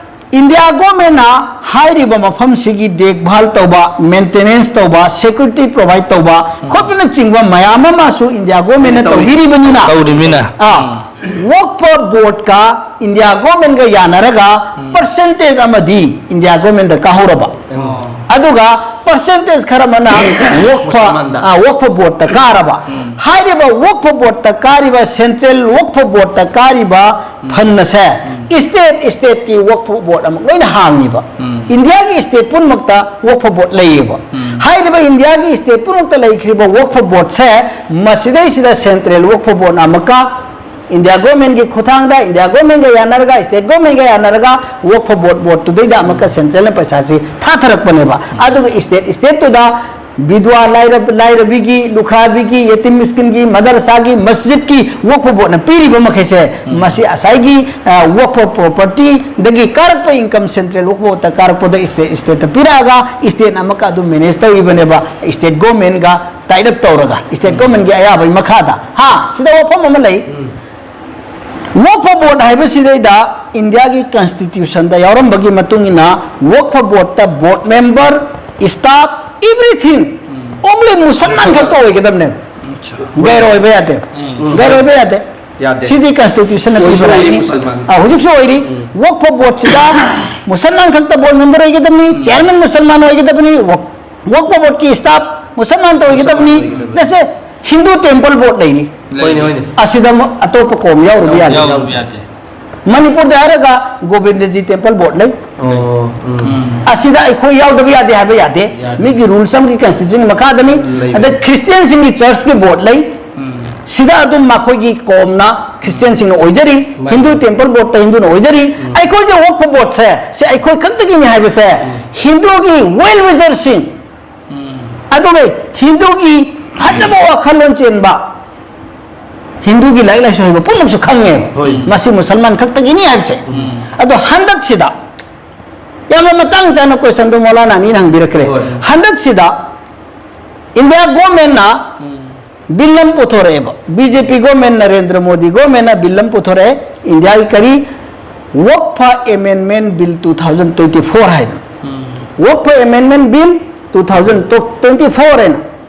ꯏꯟꯗꯤꯌꯥ ꯒꯣꯔꯃꯦꯟꯅ ꯍꯥꯏꯔꯤꯕ ꯃꯐꯝꯁꯤꯒꯤ ꯗꯦꯈꯚꯥꯜ ꯇꯧꯕ, ꯃꯦꯟꯇꯦꯅꯦꯟꯁ ꯇꯧꯕ, ꯁꯦꯀ꯭ꯌꯨꯔꯤꯇꯤ ꯄ꯭ꯔꯣꯚꯥꯏꯗ ꯇꯧꯕ ꯈꯣꯠꯄꯅꯆꯤꯡꯕ ꯃꯌꯥꯝ ꯑꯃꯁꯨ ꯏꯟꯗꯤꯌꯥ ꯒꯣꯔꯃꯦꯟꯅ ꯇꯧꯔꯤ-, ꯇꯧꯕꯤꯔꯤꯕꯅꯤꯅ, ꯇꯧꯔꯤꯕꯅꯤꯅ꯫ ꯑꯥ, ꯎꯝ꯫ ꯋꯛꯐ ꯕꯣꯔꯗꯀ ꯏꯟꯗꯤꯌꯥ ꯒꯣꯔꯃꯦꯟꯒ ꯌꯥꯅꯔꯒ ꯎꯝ꯫ ꯄꯔꯁꯦꯟꯇꯦꯖ ꯑꯃꯗꯤ ꯏꯟꯗꯤꯌꯥ ꯒꯣꯔꯃꯦꯟꯗ ꯀꯥꯍꯧꯔꯕ꯫ ꯑꯣ꯫ ꯑꯗꯨꯒ ꯄꯔꯁꯦꯟꯇꯦꯖ ꯈꯔ ꯑꯃꯅ ꯋꯛꯐ, ꯃꯨꯁꯜꯃꯥꯟꯗ꯫ ꯑꯥ, ꯋꯛꯐ ꯕꯣꯔꯗꯇ ꯀꯥꯔꯕ꯫ ꯎꯝ꯫ ꯍꯥꯏꯔꯤꯕ ꯋꯛꯐ ꯕꯣꯔꯗꯇ ꯀꯥꯔꯤꯕ, ꯁꯦꯟꯇ꯭ꯔꯦꯜ ꯋꯛꯐ ꯕꯣꯔꯗꯇ ꯀꯥꯔꯤꯕ ꯎꯝ꯫ ꯐꯟ ꯑꯁꯦ ꯎꯝ꯫ ꯏꯁꯇꯦꯠ, ꯏꯁꯇꯦꯠꯀꯤ ꯋꯛꯐ ꯕꯣꯔꯗ ꯑꯃ ꯂꯣꯏꯅ ꯍꯥꯡꯉꯤꯕ꯫ ꯎꯝ꯫ ꯏꯟꯗꯤꯌꯥꯒꯤ ꯏꯁꯇꯦꯠ ꯄꯨꯝꯅꯃꯛꯇ ꯋꯛꯐ ꯕꯣꯔꯗ ꯂꯩꯌꯦꯕ꯫ ꯎꯝ꯫ ꯍꯥꯏꯔꯤꯕ ꯏꯟꯗꯤꯌꯥꯒꯤ ꯁ꯭ꯇꯦꯠ ꯄꯨꯝꯅꯃꯛꯇ ꯂꯩꯈ꯭ꯔꯤꯕ ꯋꯛꯐ ꯕꯣꯔꯗꯁꯦ, ꯃꯁꯤꯗꯩꯁꯤꯗ ꯁꯦꯟꯇ꯭ꯔꯦꯜ ꯋꯛꯐ ꯕꯣꯔꯗꯅ ꯑꯃꯨꯛꯀ ꯏꯟꯗꯤꯌꯥ ꯒꯣꯔꯃꯦꯟꯒꯤ ꯈꯨꯠꯊꯥꯡꯗ, ꯏꯟꯗꯤꯌꯥ ꯒꯣꯔꯃꯦꯟꯒ ꯌꯥꯅꯔꯒ, ꯁ꯭ꯇꯦꯠ ꯒꯣꯔꯃꯦꯟꯒ ꯌꯥꯅꯔꯒ ꯋꯛꯐ ꯕꯣꯔꯗ, ꯕꯣꯔꯗꯇꯨꯗꯩꯗ ꯑꯃꯨꯛꯀ ꯁꯦꯟꯇ꯭ꯔꯦꯜꯅ ꯄꯩꯁꯥꯁꯤ ꯊꯥꯊꯔꯛꯄꯅꯦꯕ꯫ ꯑꯗꯨꯒ ꯁ꯭ꯇꯦꯠ, ꯁ꯭ꯇꯦꯠꯇꯨꯗ ꯕꯤꯗ꯭ꯋꯥ, ꯂꯥꯏꯔ-, ꯂꯥꯏꯔꯕꯤꯒꯤ, ꯂꯨꯈ꯭ꯔꯥꯕꯤꯒꯤ, ꯌꯦꯇꯤꯝ ꯃꯤꯁꯀꯤꯟꯒꯤ, ꯃꯗꯔꯁꯥꯒꯤ, ꯃꯁꯖꯤꯗꯀꯤ ꯋꯛꯐ ꯕꯣꯔꯗꯅ ꯄꯤꯔꯤꯕ ꯃꯈꯩꯁꯦ, ꯃꯁꯤ ꯉꯁꯥꯏꯒꯤ, ꯑ, ꯋꯛꯐ ꯄ꯭ꯔꯣꯄꯔꯇꯤꯗꯒꯤ ꯀꯥꯔꯛꯄ ꯏꯟꯀꯝ ꯁꯦꯟꯇ꯭ꯔꯦꯜ ꯋꯛꯐ ꯕꯣꯔꯗꯇ ꯀꯥꯔꯛꯄꯗ ꯁ꯭ꯇꯦꯠ, ꯁ꯭ꯇꯦꯠꯇ ꯄꯤꯔꯛꯑꯒ ꯁ꯭ꯇꯦꯠꯅ ꯑꯃꯨꯛꯀ ꯑꯗꯨꯝ ꯃꯦꯅꯦꯖ ꯇꯧꯔꯤꯕꯅꯦꯕ, ꯁ꯭ꯇꯦꯠ ꯒꯣꯔꯃꯦꯟꯒ ꯇꯥꯏꯠ ꯑꯞ ꯇꯧꯔꯒ, ꯁ꯭ꯇꯦꯠ ꯒꯣꯔꯃꯦꯟꯒꯤ ꯑꯌꯥꯕꯒꯤ ꯃꯈꯥꯗ꯫ ꯍꯥ, ꯁꯤꯗ ꯋꯥꯐꯝ ꯑꯃ ꯂꯩ꯫ ꯋꯛꯐ ꯕꯣꯔꯗ ꯍꯥꯏꯕꯁꯤꯗꯩꯗ ꯏꯟꯗꯤꯌꯥꯒꯤ ꯀꯟꯁꯇꯤꯇ꯭ꯌꯨꯁꯟꯗ ꯌꯥꯎꯔꯝꯕꯒꯤ ꯃꯇꯨꯡ ꯏꯟꯅ ꯋꯛꯐ ꯕꯣꯔꯗꯇ ꯕꯣꯔꯗ ꯃꯦꯝꯕꯔ, ꯁ꯭ꯇꯥꯐ, ꯑꯦꯚ꯭ꯔꯤꯊꯤꯡ ꯑꯣꯡꯂꯤ ꯃꯨꯁꯜꯃꯥꯟ ꯈꯛꯇ ꯑꯣꯏꯒꯗꯕꯅꯦꯕ꯫ ꯒꯩꯔ ꯑꯣꯏꯕ ꯌꯥꯗꯦ꯫ ꯒꯩꯔ ꯑꯣꯏꯕ ꯌꯥꯗꯦ꯫ ꯌꯥꯗꯦ꯫ ꯁꯤꯗꯤ ꯀꯟꯁꯇꯤꯇ꯭ꯌꯨꯁꯟꯅ ꯑꯣꯏꯁꯨ ꯄꯤꯕ ꯑꯣꯏꯔꯤ ꯔꯥꯏꯠꯅꯤ꯫ ꯃꯨꯁꯜꯃꯥꯟ꯫ ꯑ, ꯍꯧꯖꯤꯛꯁꯨ ꯑꯣꯏꯔꯤ꯫ ꯋꯛꯐ ꯕꯣꯔꯗꯁꯤꯗ ꯃꯨꯁꯜꯃꯥꯟ ꯈꯛꯇ ꯕꯣꯔꯗ ꯃꯦꯝꯕꯔ ꯑꯣꯏꯒꯗꯕꯅꯤ, ꯆꯤꯌꯔꯃꯦꯟ ꯃꯨꯁꯜꯃꯥꯟ ꯑꯣꯏꯒꯗꯕꯅꯤ, ꯋꯛ-, ꯋꯛꯐ ꯕꯣꯔꯗꯀꯤ ꯁ꯭ꯇꯥꯐ ꯃꯨꯁꯜꯃꯥꯟꯇ ꯑꯣꯏꯒꯗꯕꯅꯤ꯫ ꯃꯨꯁꯜꯃꯥꯟ ꯑꯣꯏꯒꯗꯕꯅꯤ꯫ ꯖꯁꯦ ꯍꯤꯟꯗꯨ ꯇꯦꯝꯄꯜ ꯕꯣꯔꯗ ꯂꯩꯔꯤ꯫ ꯍꯣꯏꯅꯦ, ꯍꯣꯏꯅꯦ꯫ ꯑꯁꯤꯗ ꯑꯃꯨꯛ ꯑꯇꯣꯞꯄ ꯀꯣꯝ ꯌꯥꯎꯔꯨꯕ ꯌꯥꯗꯦ꯫ ꯌꯥꯎꯔꯨꯕ ꯌꯥꯗꯦ꯫ ꯃꯅꯤꯄꯨꯔꯗ ꯍꯥꯏꯔꯒ ꯒꯣꯕꯤꯟꯗꯖꯤ ꯇꯦꯝꯄꯜ ꯕꯣꯔꯗ ꯂꯩ꯫ ꯑꯣ, ꯎꯝ꯫ ꯑꯁꯤꯗ ꯑꯩꯈꯣꯏ ꯌꯥꯎꯗꯕ ꯌꯥꯗꯦ ꯍꯥꯏꯕ ꯌꯥꯗꯦ꯫ ꯌꯥꯗꯦ꯫ ꯃꯤꯒꯤ ꯔꯨꯜꯁ ꯑꯃꯒꯤ ꯀꯟꯁꯇꯤꯇ꯭ꯌꯨꯁꯟꯒꯤ ꯃꯈꯥꯗꯅꯤ꯫ ꯂꯩ꯫ ꯑꯗ ꯈ꯭ꯔꯤꯁꯇꯤꯌꯟꯁꯤꯡꯒꯤ ꯆꯔꯆꯀꯤ ꯕꯣꯔꯗ ꯂꯩ꯫ ꯁꯤꯗ ꯑꯗꯨꯝ ꯃꯈꯣꯏꯒꯤ ꯀꯣꯝꯅ ꯈ꯭ꯔꯤꯁꯇꯤꯌꯟꯁꯤꯡꯅ ꯑꯣꯏꯖꯔꯤ, ꯃꯥꯅꯤ꯫ ꯍꯤꯟꯗꯨ ꯇꯦꯝꯄꯜ ꯕꯣꯔꯗꯇ ꯍꯤꯟꯗꯨꯅ ꯑꯣꯏꯖꯔꯤ꯫ ꯑꯩꯈꯣꯏꯒꯤ ꯋꯛꯐ ꯕꯣꯔꯗꯁꯦ ꯁꯤ ꯑꯩꯈꯣꯏ ꯈꯛꯇꯒꯤꯅꯤ ꯍꯥꯏꯕꯁꯦ ꯍꯤꯟꯗꯨꯒꯤ ꯋꯦꯜ ꯋꯤꯖꯔꯁꯤꯡ, ꯑꯗꯨꯒ ꯍꯤꯟꯗꯨꯒꯤ ꯐꯖꯕ ꯋꯥꯈꯜꯂꯣꯟ ꯆꯦꯟꯕ, ꯍꯤꯟꯗꯨꯒꯤ ꯂꯥꯏꯔꯤꯛ ꯂꯥꯏꯁꯨ ꯍꯩꯕ ꯄꯨꯝꯅꯃꯛꯁꯨ ꯈꯪꯉꯦ꯫ ꯍꯣꯏ꯫ ꯃꯁꯤ ꯃꯨꯁꯜꯃꯥꯟ ꯈꯛꯇꯒꯤꯅꯤ ꯍꯥꯏꯕꯁꯦ꯫ ꯑꯗꯣ ꯍꯟꯗꯛꯁꯤꯗ ꯌꯥꯝꯅ ꯃꯇꯥꯡ ꯆꯥꯅ ꯀꯣꯏꯁꯟꯗꯣ ꯃꯧꯂꯥꯅꯥ ꯑꯅꯤꯅ ꯍꯪꯕꯤꯔꯛꯈ꯭ꯔꯦ꯫ ꯍꯣꯏ꯫ ꯍꯟꯗꯛꯁꯤꯗ ꯏꯟꯗꯤꯌꯥ ꯒꯣꯔꯃꯦꯟꯅ ꯕꯤꯜ ꯑꯃ ꯄꯨꯊꯣꯔꯛꯑꯦꯕ, B J P government, Narendra Modi ꯒꯣꯔꯃꯦꯟꯅ ꯕꯤꯜ ꯑꯃ ꯄꯨꯊꯣꯔꯛꯑꯦ, ꯏꯟꯗꯤꯌꯥꯒꯤ ꯀꯔꯤ, ꯋꯛꯐ ꯑꯦꯃꯦꯟꯃꯦꯟ bill two thousand twenty four ꯍꯥꯏꯗꯅ꯫ ꯋꯛꯐ ꯑꯦꯃꯦꯟꯃꯦꯟ bill two thousand twenty four ꯍꯥꯏꯅ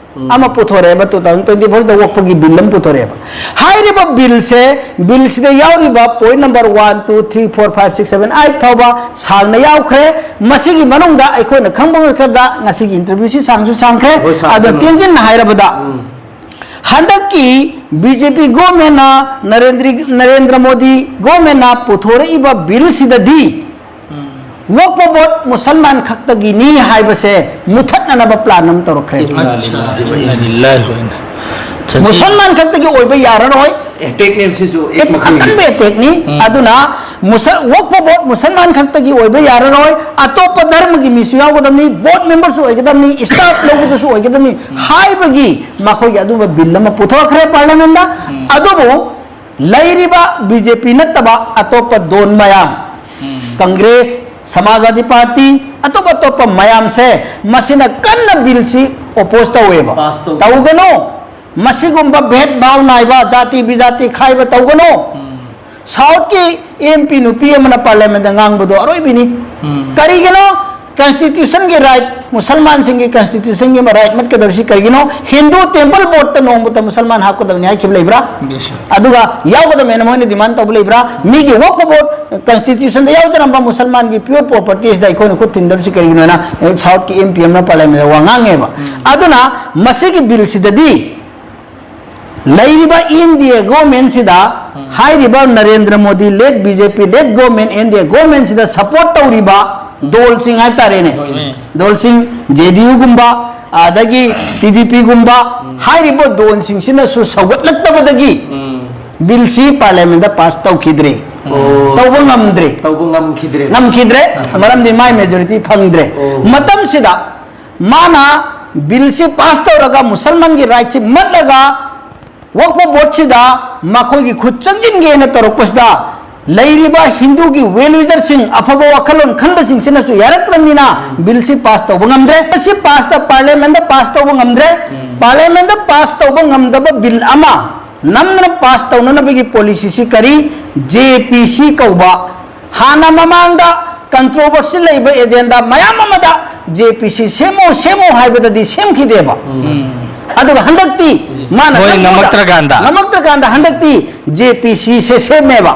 ꯑꯃ ꯄꯨꯊꯣꯔꯛꯑꯦꯕ, ꯇꯨ ꯊꯥꯎꯖꯟ ꯇ꯭ꯋꯦꯟꯇꯤ ꯐꯣꯔꯗ ꯋꯛꯐꯒꯤ ꯕꯤꯜ ꯑꯃ ꯄꯨꯊꯣꯔꯛꯑꯦꯕ꯫ ꯍꯥꯏꯔꯤꯕ ꯕꯤꯜꯁꯦ, ꯕꯤꯜꯁꯤꯗ ꯌꯥꯎꯔꯤꯕ point number one, two, three, four, five, six, seven, eight ꯐꯥꯎꯕ ꯁꯥꯡꯅ ꯌꯥꯎꯈ꯭ꯔꯦ꯫ ꯃꯁꯤꯒꯤ ꯃꯅꯨꯡꯗ ꯑꯩꯈꯣꯏꯅ ꯈꯪꯕ ꯉꯛꯇꯗ ꯉꯁꯤꯒꯤ ꯏꯟꯇꯔꯚ꯭ꯌꯨꯁꯤ ꯁꯥꯡꯁꯨ ꯁꯥꯡꯈ꯭ꯔꯦ꯫ ꯍꯣꯏ, ꯁꯥꯡ-, ꯑꯗꯣ ꯁꯥꯡ-, ꯇꯦꯟꯖꯤꯟꯅ ꯍꯥꯏꯔꯕꯗ, ꯍꯟꯗꯛꯀꯤ ꯕꯤ ꯖꯦ ꯄꯤ ꯒꯣꯔꯃꯦꯟꯅ, ꯅꯔꯦꯟꯗ꯭ꯔꯤ-, ꯅꯔꯦꯟꯗ꯭ꯔ ꯃꯣꯗꯤ ꯒꯣꯔꯃꯦꯟꯅ ꯄꯨꯊꯣꯔꯛꯏꯕ ꯕꯤꯜꯁꯤꯗꯗꯤ ꯋꯛꯐ ꯕꯣꯔꯗ ꯃꯨꯁꯜꯃꯥꯟ ꯈꯛꯇꯒꯤꯅꯤ ꯍꯥꯏꯕꯁꯦ ꯃꯨꯊꯠꯅꯅꯕ ꯄ꯭ꯂꯥꯟ ꯑꯃ ꯇꯧꯔꯛꯈ꯭ꯔꯦ꯫ ꯏꯟꯅꯥ ꯂꯤꯜꯂꯥꯍꯤ ꯋꯥ ꯏꯟꯅꯥ ꯏꯂꯥꯏꯍꯤ ꯔꯥꯖꯤꯎꯟ꯫ ꯃꯨꯁꯜꯃꯥꯟ ꯈꯛꯇꯒꯤ ꯑꯣꯏꯕ ꯌꯥꯔꯔꯣꯏ꯫ ꯑꯦꯇꯦꯛꯅꯦꯕ ꯁꯤꯁꯨ ꯑꯦꯛ ꯃꯈꯜꯒꯤ꯫ ꯑꯀꯟꯕ ꯑꯦꯇꯦꯛꯅꯤ꯫ ꯑꯗꯨꯅ ꯃꯨꯁꯜ ꯋꯛꯐ ꯕꯣꯔꯗ ꯃꯨꯁꯜꯃꯥꯟ ꯈꯛꯇꯒꯤ ꯑꯣꯏꯕ ꯌꯥꯔꯔꯣꯏ, ꯑꯇꯣꯞꯄ ꯙꯔꯃꯒꯤ ꯃꯤꯁꯨ ꯌꯥꯎꯒꯗꯕꯅꯤ, ꯕꯣꯔꯗ ꯃꯦꯝꯕꯔꯁꯨ ꯑꯣꯏꯒꯗꯕꯅꯤ, ꯁ꯭ꯇꯥꯐ ꯂꯧꯕꯗꯁꯨ ꯑꯣꯏꯒꯗꯕꯅꯤ ꯍꯥꯏꯕꯒꯤ ꯃꯈꯣꯏꯒꯤ ꯑꯗꯨꯝꯕ ꯕꯤꯜ ꯑꯃ ꯄꯨꯊꯣꯛꯈ꯭ꯔꯦ ꯄꯥꯔꯂꯤꯌꯥꯃꯦꯟꯗ꯫ ꯑꯗꯨꯕꯨ ꯂꯩꯔꯤꯕ ꯕꯤ ꯖꯦ ꯄꯤ ꯅꯠꯇꯕ ꯑꯇꯣꯞꯄ ꯗꯣꯟ ꯃꯌꯥꯝ, ꯀꯪꯒ꯭ꯔꯦꯁ, ꯁꯃꯥꯖꯋꯥꯗꯤ ꯄꯥꯔꯇꯤ, ꯑꯇꯣꯞ ꯑꯇꯣꯞꯄ ꯃꯌꯥꯝꯁꯦ ꯃꯁꯤꯅ ꯀꯟꯅ ꯕꯤꯜꯁꯤ ꯑꯣꯄꯣꯖ ꯇꯧꯋꯦꯕ꯫ ꯄꯥꯁ ꯇꯧ- ꯇꯧꯒꯅꯨ, ꯃꯁꯤꯒꯨꯝꯕ ꯚꯦꯗ ꯚꯥꯕ ꯅꯥꯏꯕ, ꯖꯥꯇꯤ ꯕꯤꯖꯥꯇꯤ ꯈꯥꯏꯕ ꯇꯧꯒꯅꯨ꯫ ꯁꯥꯎꯠꯀꯤ ꯑꯦꯝ ꯄꯤ ꯅꯨꯄꯤ ꯑꯃꯅ ꯄꯥꯔꯂꯤꯌꯥꯃꯦꯟꯗ ꯉꯥꯡꯕꯗꯣ ꯑꯔꯣꯏꯕꯤꯅꯤ꯫ ꯀꯔꯤꯒꯤꯅꯣ? ꯀꯟꯁꯇꯤꯇ꯭ꯌꯨꯁꯟꯒꯤ ꯔꯥꯏꯠ, ꯃꯨꯁꯜꯃꯥꯟꯁꯤꯡꯒꯤ ꯀꯟꯁꯇꯤꯇ꯭ꯌꯨꯁꯟꯒꯤ ꯑꯃ ꯔꯥꯏꯠ ꯃꯠꯀꯗꯧꯔꯤꯁꯤ ꯀꯩꯒꯤꯅꯣ? ꯍꯤꯟꯗꯨ ꯇꯦꯝꯄꯜ ꯕꯣꯔꯗꯇ ꯅꯣꯡꯃꯇ ꯃꯨꯁꯜꯃꯥꯟ ꯍꯥꯞꯀꯗꯕꯅꯤ ꯍꯥꯏꯈꯤꯕ ꯂꯩꯕ꯭ꯔꯥ? ꯑꯗꯨꯒ ꯌꯥꯎꯒꯗꯕꯅꯦꯅ ꯃꯣꯏꯅ ꯗꯤꯃꯥꯟ ꯇꯧꯕ ꯂꯩꯕ꯭ꯔꯥ? ꯃꯤꯒꯤ ꯋꯛꯐ ꯕꯣꯔꯗ ꯀꯟꯁꯇꯤꯇ꯭ꯌꯨꯁꯟꯗ ꯌꯥꯎꯖꯔꯝꯕ ꯃꯨꯁꯜꯃꯥꯟꯒꯤ ꯄ꯭ꯌꯨꯔ ꯄ꯭ꯔꯣꯄꯔꯇꯤꯁꯤꯗ ꯑꯩꯈꯣꯏꯅ ꯈꯨꯠ ꯊꯤꯟꯗꯕꯁꯤ ꯀꯔꯤꯒꯤꯅꯣꯅ ꯁꯥꯎꯠꯀꯤ ꯑꯦꯝ ꯄꯤ ꯑꯃꯅ ꯄꯥꯔꯂꯤꯌꯥꯃꯦꯟꯗ ꯋꯥ ꯉꯥꯡꯉꯦꯕ꯫ ꯑꯗꯨꯅ ꯃꯁꯤꯒꯤ ꯕꯤꯜꯁꯤꯗꯗꯤ ꯂꯩꯔꯤꯕ ꯑꯦꯟ ꯗꯤ ꯑꯦ ꯒꯣꯔꯃꯦꯟꯁꯤꯗ ꯍꯥꯏꯔꯤꯕ Narendra Modi led B J P led government, N D A ꯒꯣꯔꯃꯦꯟꯁꯤꯗ ꯁꯄꯣꯔꯠ ꯇꯧꯔꯤꯕ ꯗꯣꯜꯁꯤꯡ ꯍꯥꯏꯇꯥꯔꯦꯅꯦ, ꯗꯣꯜꯁꯤꯡ ꯖꯦ ꯗꯤ ꯌꯨꯒꯨꯝꯕ, ꯑꯗꯒꯤ ꯇꯤ ꯗꯤ ꯄꯤꯒꯨꯝꯕ ꯍꯥꯏꯔꯤꯕ ꯗꯣꯟꯁꯤꯡꯁꯤꯅꯁꯨ ꯁꯧꯒꯠꯂꯛꯇꯕꯗꯒꯤ ꯕꯤꯜꯁꯤ ꯄꯥꯔꯂꯤꯌꯥꯃꯦꯟꯗ ꯄꯥꯁ ꯇꯧꯈꯤꯗ꯭ꯔꯦ꯫ ꯇꯧꯕ ꯉꯝꯗ꯭ꯔꯦ꯫ ꯇꯧꯕ ꯉꯝꯈꯤꯗ꯭ꯔꯦ꯫ ꯉꯝꯈꯤꯗ꯭ꯔꯦ꯫ ꯃꯔꯝꯗꯤ ꯃꯥꯏ ꯃꯦꯖꯣꯔꯤꯇꯤ ꯐꯪꯗ꯭ꯔꯦ꯫ ꯃꯇꯝꯁꯤꯗ ꯃꯥꯅ ꯕꯤꯜꯁꯤ ꯄꯥꯁ ꯇꯧꯔꯒ ꯃꯨꯁꯜꯃꯥꯟꯒꯤ ꯔꯥꯏꯠꯁꯤ ꯃꯠꯂꯒ ꯋꯛꯐ ꯕꯣꯔꯗꯁꯤꯗ ꯃꯈꯣꯏꯒꯤ ꯈꯨꯠ ꯆꯪꯁꯤꯟꯒꯦꯅ ꯇꯧꯔꯛꯄꯁꯤꯗ ꯂꯩꯔꯤꯕ ꯍꯤꯟꯗꯨꯒꯤ ꯋꯦꯜ ꯋꯤꯖꯔꯁꯤꯡ, ꯑꯐꯕ ꯋꯥꯈꯜꯂꯣꯟ ꯈꯟꯕꯁꯤꯡꯁꯤꯅꯁꯨ ꯌꯥꯔꯛꯇ꯭ꯔꯕꯅꯤꯅ ꯕꯤꯜꯁꯤ ꯄꯥꯁ ꯇꯧꯕ ꯉꯝꯗ꯭ꯔꯦ꯫ ꯃꯁꯤ ꯄꯥꯁꯇ ꯄꯥꯔꯂꯤꯌꯥꯃꯦꯟꯗ ꯄꯥꯁ ꯇꯧꯕ ꯉꯝꯗ꯭ꯔꯦ꯫ ꯄꯥꯔꯂꯤꯌꯥꯃꯦꯟꯗ ꯄꯥꯁ ꯇꯧꯕ ꯉꯝꯗꯕ ꯕꯤꯜ ꯑꯃ ꯅꯝꯗꯅ ꯄꯥꯁ ꯇꯧꯅꯅꯕꯒꯤ ꯄꯣꯂꯤꯁꯤꯁꯤ ꯀꯔꯤ? ꯖꯦ ꯄꯤ ꯁꯤ ꯀꯧꯕ ꯍꯥꯟꯅ ꯃꯃꯥꯡꯗ ꯀꯟꯇ꯭ꯔꯣꯚꯔꯁꯤ ꯂꯩꯕ ꯑꯦꯖꯦꯟꯗꯥ ꯃꯌꯥꯝ ꯑꯃꯗ ꯖꯦ ꯄꯤ ꯁꯤ ꯁꯦꯝꯃꯨ, ꯁꯦꯝꯃꯨ ꯍꯥꯏꯕꯗꯗꯤ ꯁꯦꯝꯈꯤꯗꯦꯕ꯫ ꯑꯗꯨꯒ ꯍꯟꯗꯛꯇꯤ ꯃꯥꯅ ꯃꯣꯏ ꯅꯝꯐꯨꯗ ꯉꯝꯃꯛꯇ꯭ꯔꯀꯥꯟꯗ꯫ ꯉꯝꯃꯛꯇ꯭ꯔꯀꯥꯟꯗ ꯍꯟꯗꯛꯇꯤ ꯖꯦ ꯄꯤ ꯁꯤꯁꯦ ꯁꯦꯝꯃꯦꯕ,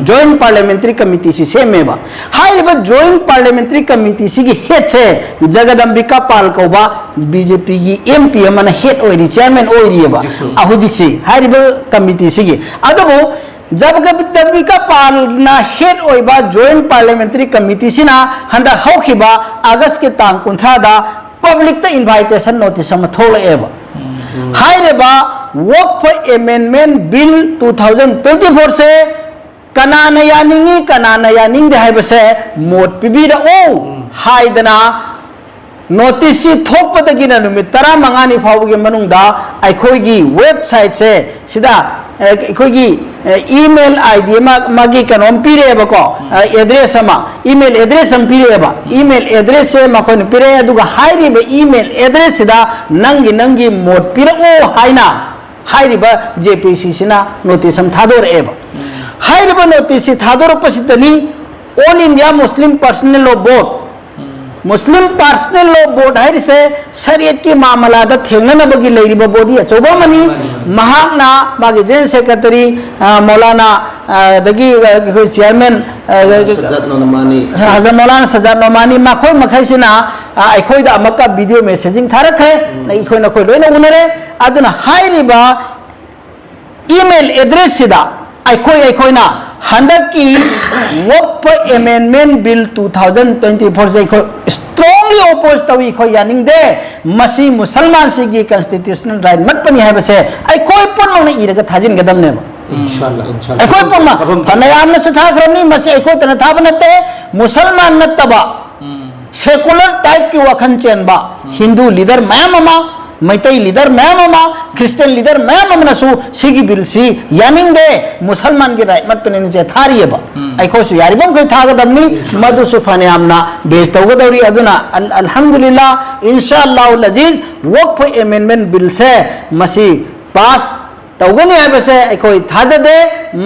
ꯖꯣꯏꯟ ꯄꯥꯔꯂꯤꯌꯥꯃꯦꯟꯇꯔꯤ ꯀꯃꯤꯇꯤꯁꯤ ꯁꯦꯝꯃꯦꯕ꯫ ꯍꯥꯏꯔꯤꯕ ꯖꯣꯏꯟ ꯄꯥꯔꯂꯤꯌꯥꯃꯦꯟꯇꯔꯤ ꯀꯃꯤꯇꯤꯁꯤꯒꯤ ꯍꯦꯗꯁꯦ ꯖꯒꯗꯝꯕꯤꯀꯥ ꯄꯥꯜ ꯀꯧꯕ ꯕꯤ ꯖꯦ ꯄꯤꯒꯤ ꯑꯦꯝ ꯄꯤ ꯑꯃꯅ ꯍꯦꯗ ꯑꯣꯏꯔꯤ, ꯆꯤꯌꯔꯃꯦꯟ ꯑꯣꯏꯔꯤꯑꯕ꯫ ꯍꯧꯖꯤꯛꯁꯨ꯫ ꯑ, ꯍꯧꯖꯤꯛꯁꯤ ꯍꯥꯏꯔꯤꯕ ꯀꯃꯤꯇꯤꯁꯤꯒꯤ꯫ ꯑꯗꯨꯕꯨ ꯖꯒꯗꯝꯕꯤꯀꯥ ꯄꯥꯜꯅ ꯍꯦꯠ ꯑꯣꯏꯕ ꯖꯣꯏꯟꯠ ꯄꯥꯔꯂꯤꯌꯥꯃꯦꯟꯇꯔꯤ ꯀꯃꯤꯇꯤꯁꯤꯅ ꯍꯟꯗꯛ ꯍꯧꯈꯤꯕ ꯑꯥꯒꯁꯀꯤ ꯇꯥꯡ ꯀꯨꯟꯊ꯭ꯔꯥꯗ ꯄꯕ꯭ꯂꯤꯛꯇ ꯏꯟꯚꯥꯏꯇꯦꯁꯟ ꯅꯣꯇꯤꯁ ꯑꯃ ꯊꯣꯛꯂꯛꯑꯦꯕ꯫ ꯍꯥꯏꯔꯤꯕ ꯋꯛꯐ ꯑꯦꯃꯦꯟꯃꯦꯟ ꯕꯤꯜ ꯇꯨ ꯊꯥꯎꯖꯟ ꯇ꯭ꯋꯦꯟꯇꯤ ꯐꯣꯔꯁꯦ ꯀꯅꯥꯅ ꯌꯥꯅꯤꯡꯉꯤ, ꯀꯅꯥꯅ ꯌꯥꯅꯤꯡꯗꯦ ꯍꯥꯏꯕꯁꯦ ꯃꯣꯠ ꯄꯤꯕꯤꯔꯛꯎ ꯍꯥꯏꯗꯅ ꯅꯣꯇꯤꯁꯁꯤ ꯊꯣꯛꯄꯗꯒꯤꯅ ꯅꯨꯃꯤꯠ ꯇꯔꯥꯃꯉꯥꯅꯤ ꯐꯥꯎꯕꯒꯤ ꯃꯅꯨꯡꯗ ꯑꯩꯈꯣꯏꯒꯤ ꯋꯦꯕꯁꯥꯏꯠꯁꯦ ꯁꯤꯗ, ꯑꯦ, ꯑꯩꯈꯣꯏꯒꯤ, ꯑꯦ, ꯏꯃꯦꯜ ꯑꯥꯏ ꯗꯤ ꯑꯃ, ꯃꯥꯒꯤ ꯀꯩꯅꯣꯝ ꯄꯤꯔꯛꯑꯦꯕꯀꯣ, ꯑꯦ, ꯑꯦꯗ꯭ꯔꯦꯁ ꯑꯃ, ꯏꯃꯦꯜ ꯑꯦꯗ꯭ꯔꯦꯁ ꯑꯃ ꯄꯤꯔꯛꯑꯦꯕ꯫ ꯏꯃꯦꯜ ꯑꯦꯗ꯭ꯔꯦꯁꯁꯦ ꯃꯈꯣꯏꯅ ꯄꯤꯔꯛꯑꯦ, ꯑꯗꯨꯒ ꯍꯥꯏꯔꯤꯕ ꯏꯃꯦꯜ ꯑꯦꯗ꯭ꯔꯦꯁꯁꯤꯗ ꯅꯪꯒꯤ, ꯅꯪꯒꯤ ꯃꯣꯠ ꯄꯤꯔꯛꯑꯣ ꯍꯥꯏꯅ ꯍꯥꯏꯔꯤꯕ ꯖꯦ ꯄꯤ ꯁꯤꯁꯤꯅ ꯅꯣꯇꯤꯁ ꯑꯃ ꯊꯥꯗꯣꯔꯛꯑꯦꯕ꯫ ꯍꯥꯏꯔꯤꯕ ꯅꯣꯇꯤꯁꯁꯤ ꯊꯥꯗꯣꯔꯛꯄꯁꯤꯗꯅꯤ All India Muslim Personnel Law Board, ꯃꯨꯁꯂꯤꯝ ꯄꯥꯔꯁꯅꯦꯜ ꯂꯣ ꯕꯣꯔꯗ ꯍꯥꯏꯔꯤꯁꯦ ꯁꯔꯤꯌꯠꯀꯤ ꯃꯥꯃꯂꯥꯗ ꯊꯦꯡꯅꯅꯕꯒꯤ ꯂꯩꯔꯤꯕ ꯕꯣꯗꯤ ꯑꯆꯧꯕ ꯑꯃꯅꯤ꯫ ꯃꯍꯥꯛꯅ ꯃꯥꯒꯤ ꯖꯦꯅꯔꯦꯜ ꯁꯦꯀ꯭ꯔꯦꯇꯔꯤ, ꯑ, ꯃꯧꯂꯥꯅꯥ, ꯑ, ꯑꯗꯒꯤ, ꯑ, ꯑꯩꯈꯣꯏ ꯆꯤꯌꯔꯃꯦꯟ, ꯑ, ꯁꯖꯥꯗ ꯅꯣꯃꯥꯅꯤ꯫ ꯍꯖꯔꯠ ꯃꯧꯂꯥꯅꯥ ꯁꯖꯥꯗ ꯅꯣꯃꯥꯅꯤ, ꯃꯈꯣꯏ ꯃꯈꯩꯁꯤꯅ, ꯑ, ꯑꯩꯈꯣꯏꯗ ꯑꯃꯨꯛꯀ ꯚꯤꯗꯤꯑꯣ ꯃꯦꯁꯦꯖꯤꯡ ꯊꯥꯔꯛꯈ꯭ꯔꯦ꯫ ꯑꯩꯈꯣꯏ ꯅꯈꯣꯏ ꯂꯣꯏꯅ ꯎꯅꯔꯦ꯫ ꯑꯗꯨꯅ ꯍꯥꯏꯔꯤꯕ ꯏꯃꯦꯜ ꯑꯦꯗ꯭ꯔꯦꯁꯁꯤꯗ ꯑꯩꯈꯣꯏ, ꯑꯩꯈꯣꯏꯅ ꯍꯟꯗꯛꯀꯤ ꯋꯛꯐ ꯑꯦꯃꯦꯟꯃꯦꯟ ꯕꯤꯜ ꯇꯨ ꯊꯥꯎꯖꯟ ꯇ꯭ꯋꯦꯟꯇꯤ ꯐꯣꯔꯁꯦ ꯑꯩꯈꯣꯏ ꯁ꯭ꯇ꯭ꯔꯣꯡꯂꯤ ꯑꯣꯄꯣꯖ ꯇꯧꯏ, ꯑꯩꯈꯣꯏ ꯌꯥꯅꯤꯡꯗꯦ, ꯃꯁꯤ ꯃꯨꯁꯜꯃꯥꯟꯁꯤꯡꯒꯤ ꯀꯟꯁꯇꯤꯇ꯭ꯌꯨꯁꯅꯦꯜ ꯔꯥꯏꯠ ꯃꯠꯄꯅꯤ ꯍꯥꯏꯕꯁꯦ ꯑꯩꯈꯣꯏ ꯄꯨꯝꯅꯃꯛꯅ ꯏꯔꯒ ꯊꯥꯖꯤꯟꯒꯗꯕꯅꯦꯕ꯫ ꯏꯟꯁꯥꯜꯂꯥ, ꯏꯟꯁꯥꯜꯂꯥ꯫ ꯑꯩꯈꯣꯏ ꯄꯨꯝꯅꯃꯛ ꯐꯅꯌꯥꯝꯅꯁꯨ ꯊꯥꯈ꯭ꯔꯕꯅꯤ, ꯃꯁꯤ ꯑꯩꯈꯣꯏꯇꯅ ꯊꯥꯕ ꯅꯠꯇꯦ, ꯃꯨꯁꯜꯃꯥꯟ ꯅꯠꯇꯕ ꯁꯦꯀꯨꯂꯔ ꯇꯥꯏꯞꯀꯤ ꯋꯥꯈꯜ ꯆꯦꯟꯕ ꯍꯤꯟꯗꯨ ꯂꯤꯗꯔ ꯃꯌꯥꯝ ꯑꯃ, ꯃꯩꯇꯩ ꯂꯤꯗꯔ ꯃꯌꯥꯝ ꯑꯃ, ꯈ꯭ꯔꯤꯁꯇꯤꯌꯟ ꯂꯤꯗꯔ ꯃꯌꯥꯝ ꯑꯃꯅꯁꯨ ꯁꯤꯒꯤ ꯕꯤꯜꯁꯤ ꯌꯥꯅꯤꯡꯗꯦ, ꯃꯨꯁꯜꯃꯥꯟꯒꯤ ꯔꯥꯏꯠ ꯃꯠꯄꯅꯦꯅ ꯆꯦꯊꯥꯔꯤꯑꯕ꯫ ꯑꯩꯈꯣꯏꯁꯨ ꯌꯥꯔꯤꯕ ꯃꯈꯩ ꯊꯥꯒꯗꯕꯅꯤ꯫ ꯃꯗꯨꯁꯨ ꯐꯅꯌꯥꯝꯅ ꯕꯦꯁ ꯇꯧꯒꯗꯧꯔꯤ꯫ ꯑꯗꯨꯅ ꯑꯜ-, ꯑꯜꯍꯝꯗꯨꯂꯤꯜꯂꯥ, ꯏꯟꯁꯥ ꯑꯜꯂꯥꯍꯨꯜ ꯑꯖꯤꯖ, ꯋꯛꯐ ꯑꯦꯃꯦꯟꯃꯦꯟ ꯕꯤꯜꯁꯦ ꯃꯁꯤ ꯄꯥꯁ ꯇꯧꯒꯅꯤ ꯍꯥꯏꯕꯁꯦ ꯑꯩꯈꯣꯏ ꯊꯥꯖꯗꯦ꯫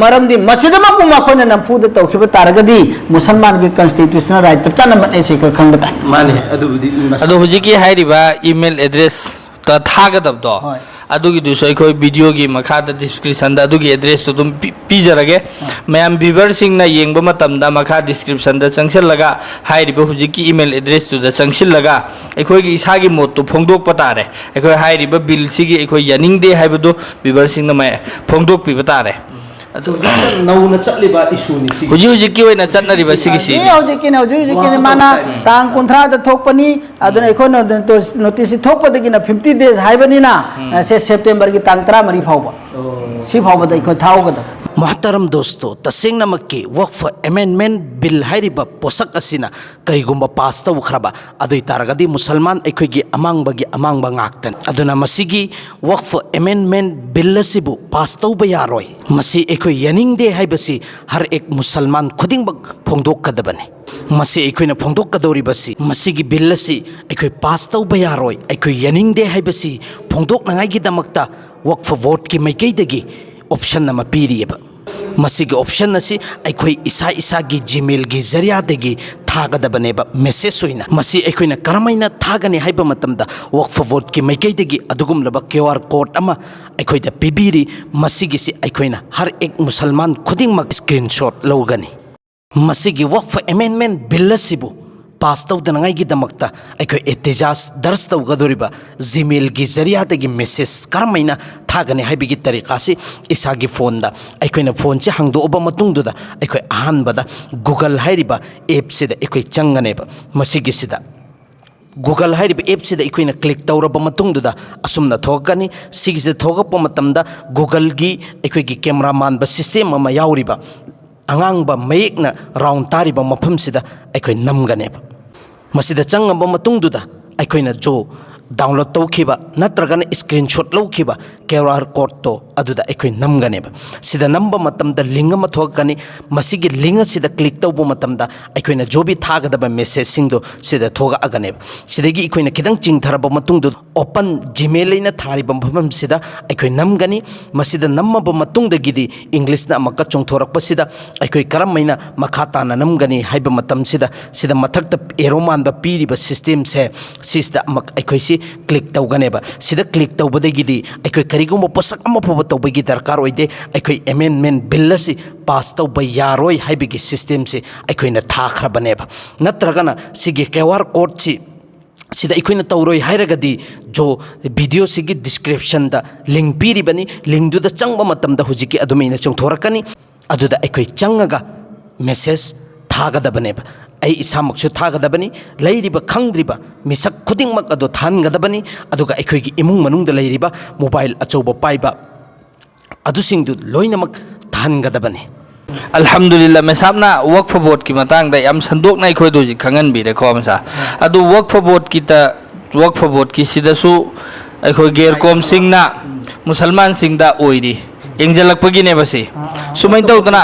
ꯃꯔꯝꯗꯤ ꯃꯁꯤꯗꯃꯛꯄꯨ ꯃꯈꯣꯏꯅ ꯅꯝꯐꯨꯗ ꯇꯧꯈꯤꯕ ꯇꯥꯔꯒꯗꯤ ꯃꯨꯁꯜꯃꯥꯟꯒꯤ ꯀꯟꯁꯇꯤꯇ꯭ꯌꯨꯁꯅꯦꯜ ꯔꯥꯏꯠ ꯆꯞ ꯆꯥꯅ ꯃꯠꯅꯦ ꯁꯤ ꯑꯩꯈꯣꯏ ꯈꯪꯕ ꯇꯥꯏ꯫ ꯃꯥꯅꯦ, ꯑꯗꯨꯕꯨꯗꯤ ꯃꯁ- ꯑꯗꯣ ꯍꯧꯖꯤꯛꯀꯤ ꯍꯥꯏꯔꯤꯕ ꯏꯃꯦꯜ ꯑꯦꯗ꯭ꯔꯦꯁꯇ ꯊꯥꯒꯗꯕꯗꯣ, ꯍꯣꯏ꯫ ꯑꯗꯨꯒꯤꯗꯨꯁꯨ ꯑꯩꯈꯣꯏ ꯚꯤꯗꯤꯑꯣꯒꯤ ꯃꯈꯥꯗ ꯗꯤꯁꯀ꯭ꯔꯤꯞꯁꯟꯗ ꯑꯗꯨꯒꯤ ꯑꯦꯗ꯭ꯔꯦꯁꯇꯨ ꯑꯗꯨꯝ ꯄꯤ-, ꯄꯤꯖꯔꯒꯦ꯫ ꯑꯥ꯫ ꯃꯌꯥꯝ ꯚ꯭ꯌꯨꯋꯔꯁꯤꯡꯅ ꯌꯦꯡꯕ ꯃꯇꯝꯗ ꯃꯈꯥ ꯗꯤꯁꯀ꯭ꯔꯤꯞꯁꯟꯗ ꯆꯪꯁꯤꯜꯂꯒ ꯍꯥꯏꯔꯤꯕ ꯍꯧꯖꯤꯛꯀꯤ ꯏꯃꯦꯜ ꯑꯦꯗ꯭ꯔꯦꯁꯇꯨꯗ ꯆꯪꯁꯤꯜꯂꯒ ꯑꯩꯈꯣꯏꯒꯤ ꯏꯁꯥꯒꯤ ꯃꯣꯠꯇꯨ ꯐꯣꯡꯗꯣꯛꯄ ꯇꯥꯔꯦ꯫ ꯑꯩꯈꯣꯏ ꯍꯥꯏꯔꯤꯕ ꯕꯤꯜꯁꯤꯒꯤ ꯑꯩꯈꯣꯏ ꯌꯥꯅꯤꯡꯗꯦ ꯍꯥꯏꯕꯗꯨ ꯚ꯭ꯌꯨꯋꯔꯁꯤꯡꯅ ꯃꯌꯥ-, ꯐꯣꯡꯗꯣꯛꯄꯤꯕ ꯇꯥꯔꯦ꯫ ꯑꯗꯨ ꯍꯧꯖꯤꯛꯇ ꯅꯧꯅ ꯆꯠꯂꯤꯕ ꯏꯁꯨꯅꯤ ꯁꯤꯒꯤ꯫ ꯍꯧꯖꯤꯛ ꯍꯧꯖꯤꯛꯀꯤ ꯑꯣꯏꯅ ꯆꯠꯅꯔꯤꯕ ꯁꯤꯒꯤꯁꯤ꯫ ꯍꯧꯖꯤꯛ ꯍꯧꯖꯤꯛꯀꯤꯅꯦ ꯍꯧꯖꯤꯛ ꯍꯧꯖꯤꯛꯀꯤꯅꯦ ꯃꯥꯅ ꯇꯥꯡ ꯀꯨꯟꯊ꯭ꯔꯥꯗ ꯊꯣꯛꯄꯅꯤ꯫ ꯑꯗꯨꯅ ꯑꯩꯈꯣꯏꯅ ꯅꯣꯇꯤꯁꯁꯤ ꯊꯣꯛꯄꯗꯒꯤꯅ ꯐꯤꯐꯇꯤ ꯗꯦꯖ ꯍꯥꯏꯕꯅꯤꯅ ꯁꯦ ꯁꯦꯞꯇꯦꯝꯕꯔꯒꯤ ꯇꯥꯡ ꯇꯔꯥꯃꯔꯤ ꯐꯥꯎꯕ, ꯁꯤ ꯐꯥꯎꯕꯗ ꯑꯩꯈꯣꯏ ꯊꯥꯍꯧꯒꯗꯕ꯫ ꯃꯍꯇꯔꯝ ꯗꯣꯁꯇꯣ, ꯇꯁꯦꯡꯅꯃꯛꯀꯤ ꯋꯛꯐ ꯑꯦꯃꯦꯟꯗꯃꯦꯟ ꯕꯤꯜ ꯍꯥꯏꯔꯤꯕ ꯄꯣꯠꯁꯛ ꯑꯁꯤꯅ ꯀꯔꯤꯒꯨꯝꯕ ꯄꯥꯁ ꯇꯧꯈ꯭ꯔꯕ ꯑꯗꯨ ꯑꯣꯏ ꯇꯥꯔꯒꯗꯤ ꯃꯨꯁꯜꯃꯥꯟ ꯑꯩꯈꯣꯏꯒꯤ ꯑꯃꯥꯡꯕꯒꯤ ꯑꯃꯥꯡꯕ ꯉꯥꯛꯇꯅꯤ꯫ ꯑꯗꯨꯅ ꯃꯁꯤꯒꯤ ꯋꯛꯐ ꯑꯦꯃꯦꯟꯗꯃꯦꯟ ꯕꯤꯜ ꯑꯁꯤꯕꯨ ꯄꯥꯁ ꯇꯧꯕ ꯌꯥꯔꯣꯏ꯫ ꯃꯁꯤ ꯑꯩꯈꯣꯏ ꯌꯥꯅꯤꯡꯗꯦ ꯍꯥꯏꯕꯁꯤ ꯍꯔ ꯑꯦꯛ ꯃꯨꯁꯜꯃꯥꯟ ꯈꯨꯗꯤꯡꯃꯛ ꯐꯣꯡꯗꯣꯛꯀꯗꯕꯅꯤ꯫ ꯃꯁꯤ ꯑꯩꯈꯣꯏꯅ ꯐꯣꯡꯗꯣꯛꯀꯗꯧꯔꯤꯕꯁꯤ, ꯃꯁꯤꯒꯤ ꯕꯤꯜ ꯑꯁꯤ ꯑꯩꯈꯣꯏ ꯄꯥꯁ ꯇꯧꯕ ꯌꯥꯔꯣꯏ, ꯑꯩꯈꯣꯏ ꯌꯥꯅꯤꯡꯗꯦ ꯍꯥꯏꯕꯁꯤ ꯐꯣꯡꯗꯣꯛꯅꯉꯥꯏꯒꯤꯗꯃꯛꯇ ꯋꯛꯐ ꯕꯣꯔꯗꯀꯤ ꯃꯥꯏꯀꯩꯗꯒꯤ ꯑꯣꯞꯁꯟ ꯑꯃ ꯄꯤꯔꯤꯑꯕ꯫ ꯃꯁꯤꯒꯤ ꯑꯣꯞꯁꯟ ꯑꯁꯤ ꯑꯩꯈꯣꯏ ꯏꯁꯥ ꯏꯁꯥꯒꯤ ꯖꯤꯃꯦꯜꯒꯤ ꯖꯔꯤꯌꯥꯗꯒꯤ ꯊꯥꯒꯗꯕꯅꯦꯕ, ꯃꯦꯁꯦꯖ ꯑꯣꯏꯅ꯫ ꯃꯁꯤ ꯑꯩꯈꯣꯏꯅ ꯀꯔꯝꯍꯥꯏꯅ ꯊꯥꯒꯅꯤ ꯍꯥꯏꯕ ꯃꯇꯝꯗ, ꯋꯛꯐ ꯕꯣꯔꯗꯀꯤ ꯃꯥꯏꯀꯩꯗꯒꯤ ꯑꯗꯨꯒꯨꯝꯂꯕ ꯀ꯭ꯌꯨ ꯑꯥꯔ ꯀꯣꯗ ꯑꯃ ꯑꯩꯈꯣꯏꯗ ꯄꯤꯕꯤꯔꯤ꯫ ꯃꯁꯤꯒꯤꯁꯤ ꯑꯩꯈꯣꯏꯅ ꯍꯔ ꯑꯦꯛ ꯃꯨꯁꯜꯃꯥꯟ ꯈꯨꯗꯤꯡꯃꯛ ꯁ꯭ꯀ꯭ꯔꯤꯟꯁꯣꯠ ꯂꯧꯒꯅꯤ꯫ ꯃꯁꯤꯒꯤ ꯋꯛꯐ ꯑꯦꯃꯦꯟꯗꯃꯦꯟ ꯕꯤꯜ ꯑꯁꯤꯕꯨ ꯄꯥꯁ ꯇꯧꯗꯅꯉꯥꯏꯒꯤꯗꯃꯛꯇ ꯑꯩꯈꯣꯏ ꯑꯦꯇꯤꯖꯥꯖ ꯗꯔꯖ ꯇꯧꯒꯗꯧꯔꯤꯕ ꯖꯤꯃꯦꯜꯒꯤ ꯖꯔꯤꯌꯥꯗꯒꯤ ꯃꯦꯁꯦꯖ ꯀꯔꯝꯍꯥꯏꯅ ꯊꯥꯒꯅꯤ ꯍꯥꯏꯕꯒꯤ ꯇꯔꯤꯀꯥꯁꯤ ꯏꯁꯥꯒꯤ ꯐꯣꯟꯗ, ꯑꯩꯈꯣꯏꯅ ꯐꯣꯟꯁꯤ ꯍꯥꯡꯗꯣꯛꯑꯕ ꯃꯇꯨꯡꯗꯨꯗ, ꯑꯩꯈꯣꯏ ꯑꯍꯥꯟꯕꯗ ꯒꯨꯒꯜ ꯍꯥꯏꯔꯤꯕ ꯑꯦꯞꯁꯤꯗ ꯑꯩꯈꯣꯏ ꯆꯪꯒꯅꯦꯕ꯫ ꯃꯁꯤꯒꯤꯁꯤꯗ, ꯒꯨꯒꯜ ꯍꯥꯏꯔꯤꯕ ꯑꯦꯞꯁꯤꯗ ꯑꯩꯈꯣꯏꯅ ꯀ꯭ꯂꯤꯛ ꯇꯧꯔꯕ ꯃꯇꯨꯡꯗꯨꯗ, ꯑꯁꯨꯝꯅ ꯊꯣꯛꯂꯛꯀꯅꯤ꯫ ꯁꯤꯒꯤꯁꯤꯗ ꯊꯣꯛꯂꯛꯄ ꯃꯇꯝꯗ, ꯒꯨꯒꯜꯒꯤ ꯑꯩꯈꯣꯏꯒꯤ ꯀꯦꯃꯦꯔꯥ ꯃꯥꯟꯕ ꯁꯤꯁꯇꯦꯝ ꯑꯃ ꯌꯥꯎꯔꯤꯕ ꯑꯉꯥꯡꯕ ꯃꯌꯦꯛꯅ ꯔꯥꯎꯟ ꯇꯥꯔꯤꯕ ꯃꯐꯝꯁꯤꯗ ꯑꯩꯈꯣꯏ ꯅꯝꯒꯅꯦꯕ꯫ ꯃꯁꯤꯗ ꯆꯪꯉꯕ ꯃꯇꯨꯡꯗꯨꯗ, ꯑꯩꯈꯣꯏꯅ ꯖꯣ ꯗꯥꯎꯟꯂꯣꯗ ꯇꯧꯈꯤꯕ ꯅꯠꯇ꯭ꯔꯒꯅ ꯁ꯭ꯀ꯭ꯔꯤꯟꯁꯣꯠ ꯂꯧꯈꯤꯕ ꯀ꯭ꯌꯨ ꯑꯥꯔ ꯀꯣꯗꯇꯣ ꯑꯗꯨꯗ ꯑꯩꯈꯣꯏ ꯅꯝꯒꯅꯦꯕ꯫ ꯁꯤꯗ ꯅꯝꯕ ꯃꯇꯝꯗ, ꯂꯤꯡ ꯑꯃ ꯊꯣꯛꯂꯛꯀꯅꯤ꯫ ꯃꯁꯤꯒꯤ ꯂꯤꯡ ꯑꯁꯤꯗ ꯀ꯭ꯂꯤꯛ ꯇꯧꯕ ꯃꯇꯝꯗ, ꯑꯩꯈꯣꯏꯅ ꯖꯣꯕꯤ ꯊꯥꯒꯗꯕ ꯃꯦꯁꯦꯖꯁꯤꯡꯗꯣ ꯁꯤꯗ ꯊꯣꯛꯂꯛꯑꯒꯅꯦꯕ꯫ ꯁꯤꯗꯒꯤ ꯑꯩꯈꯣꯏꯅ ꯈꯤꯇꯪ ꯆꯤꯡꯊꯔꯕ ꯃꯇꯨꯡꯗ, ꯑꯣꯄꯟ ꯖꯤꯃꯦꯜ ꯑꯩꯅ ꯊꯥꯔꯤꯕ ꯃꯐꯝꯁꯤꯗ ꯑꯩꯈꯣꯏ ꯅꯝꯒꯅꯤ꯫ ꯃꯁꯤꯗ ꯅꯝꯃꯕ ꯃꯇꯨꯡꯗꯒꯤꯗꯤ, ꯏꯪꯂꯤꯁꯅ ꯑꯃꯨꯛꯀ ꯆꯣꯡꯊꯣꯔꯛꯄꯁꯤꯗ, ꯑꯩꯈꯣꯏ ꯀꯔꯝ ꯍꯥꯏꯅ ꯃꯈꯥ ꯇꯥꯅ ꯅꯝꯒꯅꯤ ꯍꯥꯏꯕ ꯃꯇꯝꯁꯤꯗ, ꯁꯤꯗ ꯃꯊꯛꯇ ꯑꯦꯔꯣ ꯃꯥꯟꯕ ꯄꯤꯔꯤꯕ ꯁꯤꯁꯇꯦꯝꯁꯦ, ꯁꯤꯁꯤꯗ ꯑꯃꯨꯛ ꯑꯩꯈꯣꯏꯁꯤ ꯀ꯭ꯂꯤꯛ ꯇꯧꯒꯅꯦꯕ꯫ ꯁꯤꯗ ꯀ꯭ꯂꯤꯛ ꯇꯧꯕꯗꯒꯤꯗꯤ ꯑꯩꯈꯣꯏ ꯀꯔꯤꯒꯨꯝꯕ ꯄꯣꯠꯁꯛ ꯑꯃ ꯐꯥꯎꯕ ꯇꯧꯕꯒꯤ ꯗꯔꯀꯥꯔ ꯑꯣꯏꯗꯦ꯫ ꯑꯩꯈꯣꯏ ꯑꯦꯃꯦꯟꯗꯃꯦꯟ ꯕꯤꯜ ꯑꯁꯤ ꯄꯥꯁ ꯇꯧꯕ ꯌꯥꯔꯣꯏ ꯍꯥꯏꯕꯒꯤ ꯁꯤꯁꯇꯦꯝꯁꯤ ꯑꯩꯈꯣꯏꯅ ꯊꯥꯈ꯭ꯔꯕꯅꯦꯕ꯫ ꯅꯠꯇ꯭ꯔꯒꯅ ꯁꯤꯒꯤ ꯀ꯭ꯌꯨ ꯑꯥꯔ ꯀꯣꯗꯁꯤ ꯁꯤꯗ ꯑꯩꯈꯣꯏꯅ ꯇꯧꯔꯣꯏ ꯍꯥꯏꯔꯒꯗꯤ, ꯖꯣ, ꯚꯤꯗꯤꯑꯣꯁꯤꯒꯤ ꯗꯤꯁꯀ꯭ꯔꯤꯞꯁꯟꯗ ꯂꯤꯡ ꯄꯤꯔꯤꯕꯅꯤ, ꯂꯤꯡꯗꯨꯗ ꯆꯪꯕ ꯃꯇꯝꯗ ꯍꯧꯖꯤꯛꯀꯤ ꯑꯗꯨꯃꯥꯏꯅ ꯆꯣꯡꯊꯣꯔꯛꯀꯅꯤ꯫ ꯑꯗꯨꯗ ꯑꯩꯈꯣꯏ ꯆꯪꯉꯒ ꯃꯦꯁꯦꯖ ꯊꯥꯒꯗꯕꯅꯦꯕ꯫ ꯑꯩ ꯏꯁꯥꯃꯛꯁꯨ ꯊꯥꯒꯗꯕꯅꯤ, ꯂꯩꯔꯤꯕ ꯈꯪꯗ꯭ꯔꯤꯕ ꯃꯤꯁꯛ ꯈꯨꯗꯤꯡꯃꯛ ꯑꯗꯣ ꯊꯥꯍꯟꯒꯗꯕꯅꯤ꯫ ꯑꯗꯨꯒ ꯑꯩꯈꯣꯏꯒꯤ ꯏꯃꯨꯡ ꯃꯅꯨꯡꯗ ꯂꯩꯔꯤꯕ ꯃꯣꯕꯥꯏꯜ ꯑꯆꯧꯕ ꯄꯥꯏꯕ ꯑꯗꯨꯁꯤꯡꯗꯨ ꯂꯣꯏꯅꯃꯛ ꯊꯥꯍꯟꯒꯗꯕꯅꯤ꯫ ꯑꯜꯍꯝꯗꯨꯂꯤꯜꯂꯥ, ꯃꯦꯁꯥꯞꯅ ꯋꯛꯐ ꯕꯣꯔꯗꯀꯤ ꯃꯇꯥꯡꯗ ꯌꯥꯝ ꯁꯟꯗꯣꯛꯅ ꯑꯩꯈꯣꯏꯗ ꯍꯧꯖꯤꯛ ꯈꯪꯍꯟꯕꯤꯔꯦꯀꯣ, ꯃꯦꯁꯥ꯫ ꯑꯗꯨ ꯋꯛꯐ ꯕꯣꯔꯗꯀꯤꯗ, ꯋꯛꯐ ꯕꯣꯔꯗꯀꯤꯁꯤꯗꯁꯨ ꯑꯩꯈꯣꯏ ꯒꯦꯔ ꯀꯣꯝꯁꯤꯡꯅ ꯃꯨꯁꯜꯃꯥꯟꯁꯤꯡꯗ ꯑꯣꯏꯔꯤ, ꯌꯦꯡꯁꯤꯜꯂꯛꯄꯒꯤꯅꯦꯕ ꯁꯤ꯫ ꯁꯨꯃꯥꯏꯅ ꯇꯧꯗꯅ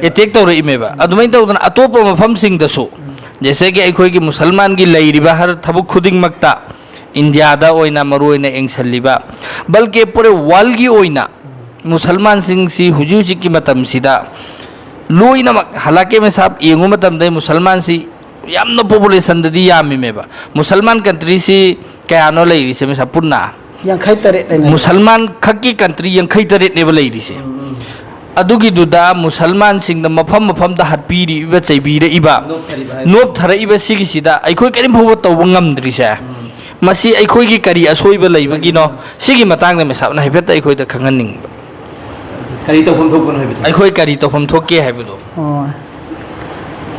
ꯑꯦꯇꯦꯛ ꯇꯧꯔꯛꯏꯃꯦꯕ꯫ ꯑꯗꯨꯃꯥꯏꯅ ꯇꯧꯗꯅ ꯑꯇꯣꯞꯄ ꯃꯐꯝꯁꯤꯡꯗꯁꯨ, ꯖꯦꯁꯦ ꯀꯤ ꯑꯩꯈꯣꯏꯒꯤ ꯃꯨꯁꯜꯃꯥꯟꯒꯤ ꯂꯩꯔꯤꯕ ꯍꯔ ꯊꯕꯛ ꯈꯨꯗꯤꯡꯃꯛꯇ, ꯏꯟꯗꯤꯌꯥꯗ ꯑꯣꯏꯅ ꯃꯔꯨ ꯑꯣꯏꯅ ꯌꯦꯡꯁꯤꯜꯂꯤꯕ, ꯕꯜꯀꯤ ꯄꯨꯔꯦ ꯋꯥꯔꯜꯒꯤ ꯑꯣꯏꯅ ꯃꯨꯁꯜꯃꯥꯟꯁꯤꯡꯁꯤ ꯍꯧꯖꯤꯛ ꯍꯧꯖꯤꯛꯀꯤ ꯃꯇꯝꯁꯤꯗ ꯂꯣꯏꯅꯃꯛ, ꯍꯂꯥꯀꯦ ꯃꯦꯁꯥꯞ ꯌꯦꯡꯕ ꯃꯇꯝꯗ ꯃꯨꯁꯜꯃꯥꯟꯁꯤ ꯌꯥꯝꯅ ꯄꯣꯄꯨꯂꯦꯁꯟꯗꯗꯤ ꯌꯥꯝꯃꯤꯃꯦꯕ꯫ ꯃꯨꯁꯜꯃꯥꯟ ꯀꯟꯇ꯭ꯔꯤꯁꯤ ꯀꯌꯥꯅꯣ ꯂꯩꯔꯤꯁꯦ, ꯃꯦꯁꯥꯞ, ꯄꯨꯟꯅ? ꯌꯥꯡꯈꯩ ꯇꯔꯦꯠ ꯂꯩꯅꯩ꯫ ꯃꯨꯁꯜꯃꯥꯟ ꯈꯛꯀꯤ ꯀꯟꯇ꯭ꯔꯤ ꯌꯥꯡꯈꯩ ꯇꯔꯦꯠꯅꯦꯕ ꯂꯩꯔꯤꯁꯦ꯫ ꯑꯗꯨꯒꯤꯗꯨꯗ ꯃꯨꯁꯜꯃꯥꯟꯁꯤꯡꯗ ꯃꯐꯝ ꯃꯐꯝꯗ ꯍꯥꯠꯄꯤꯔꯤꯕ, ꯆꯩꯕꯤꯔꯛꯏꯕ, ꯅꯣꯞꯊꯔꯤꯕ ꯍꯥꯏ-, ꯅꯣꯞꯊꯔꯛꯏꯕ ꯁꯤꯒꯤꯁꯤꯗ ꯑꯩꯈꯣꯏ ꯀꯔꯤꯝ ꯐꯥꯎꯕ ꯇꯧꯕ ꯉꯝꯗ꯭ꯔꯤꯁꯦ, ꯃꯁꯤ ꯑꯩꯈꯣꯏꯒꯤ ꯀꯔꯤ ꯑꯁꯣꯏꯕ ꯂꯩꯕꯒꯤꯅꯣ? ꯁꯤꯒꯤ ꯃꯇꯥꯡꯗ ꯃꯦꯁꯥꯞꯅ ꯍꯥꯏꯐꯦꯠꯇ ꯑꯩꯈꯣꯏꯗ ꯈꯪꯍꯟꯅꯤꯡꯕ꯫ ꯀꯔꯤ ꯇꯧꯐꯝ ꯊꯣꯛꯄꯅꯣ ꯍꯥꯏꯕꯗꯣ? ꯑꯩꯈꯣꯏ ꯀꯔꯤ ꯇꯧꯐꯝ ꯊꯣꯛꯀꯦ ꯍꯥꯏꯕꯗꯣ꯫ ꯑꯣ꯫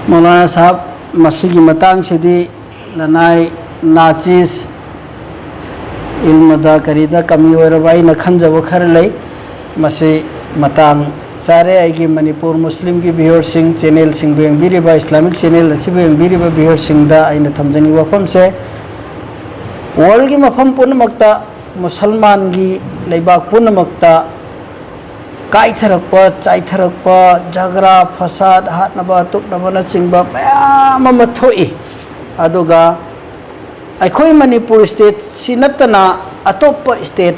ꯃꯧꯂꯥꯅꯥ ꯁꯥꯍꯕ, ꯃꯁꯤꯒꯤ ꯃꯇꯥꯡꯁꯤꯗꯤ ꯂꯅꯥꯏ ꯅꯥꯆꯤꯁ ꯏꯜꯃꯗ ꯀꯔꯤꯗ ꯀꯃꯤ ꯑꯣꯏꯔꯕ ꯑꯩꯅ ꯈꯟꯖꯕ ꯈꯔ ꯂꯩ꯫ ꯃꯁꯤ ꯃꯇꯥꯡ ꯆꯥꯔꯦ꯫ ꯑꯩꯒꯤ ꯃꯅꯤꯄꯨꯔ ꯃꯨꯁꯂꯤꯝꯒꯤ ꯚꯤꯌꯨꯋꯔꯁꯤꯡ, ꯆꯦꯅꯦꯜꯁꯤꯡꯕꯨ ꯌꯦꯡꯕꯤꯔꯤꯕ, ꯏꯁꯂꯥꯃꯤꯛ ꯆꯦꯅꯦꯜ ꯑꯁꯤꯕꯨ ꯌꯦꯡꯕꯤꯔꯤꯕ ꯚꯤꯌꯨꯋꯔꯁꯤꯡꯗ ꯑꯩꯅ ꯊꯝꯖꯅꯤꯡꯕ ꯋꯥꯐꯝꯁꯦ, ꯋꯥꯔꯜꯒꯤ ꯃꯐꯝ ꯄꯨꯝꯅꯃꯛꯇ, ꯃꯨꯁꯜꯃꯥꯟꯒꯤ ꯂꯩꯕꯥꯛ ꯄꯨꯝꯅꯃꯛꯇ ꯀꯥꯏꯊꯔꯛꯄ, ꯆꯥꯏꯊꯔꯛꯄ, ꯖꯒ꯭ꯔꯥ, ꯐꯁꯥꯗ, ꯍꯥꯠꯅꯕ, ꯇꯨꯞꯅꯕꯅꯆꯤꯡꯕ ꯃꯌꯥꯝ ꯑꯃ ꯊꯣꯛꯏ꯫ ꯑꯗꯨꯒ ꯑꯩꯈꯣꯏ ꯃꯅꯤꯄꯨꯔ ꯁ꯭ꯇꯦꯠꯁꯤ ꯅꯠꯇꯅ ꯑꯇꯣꯞꯄ ꯁ꯭ꯇꯦꯠ,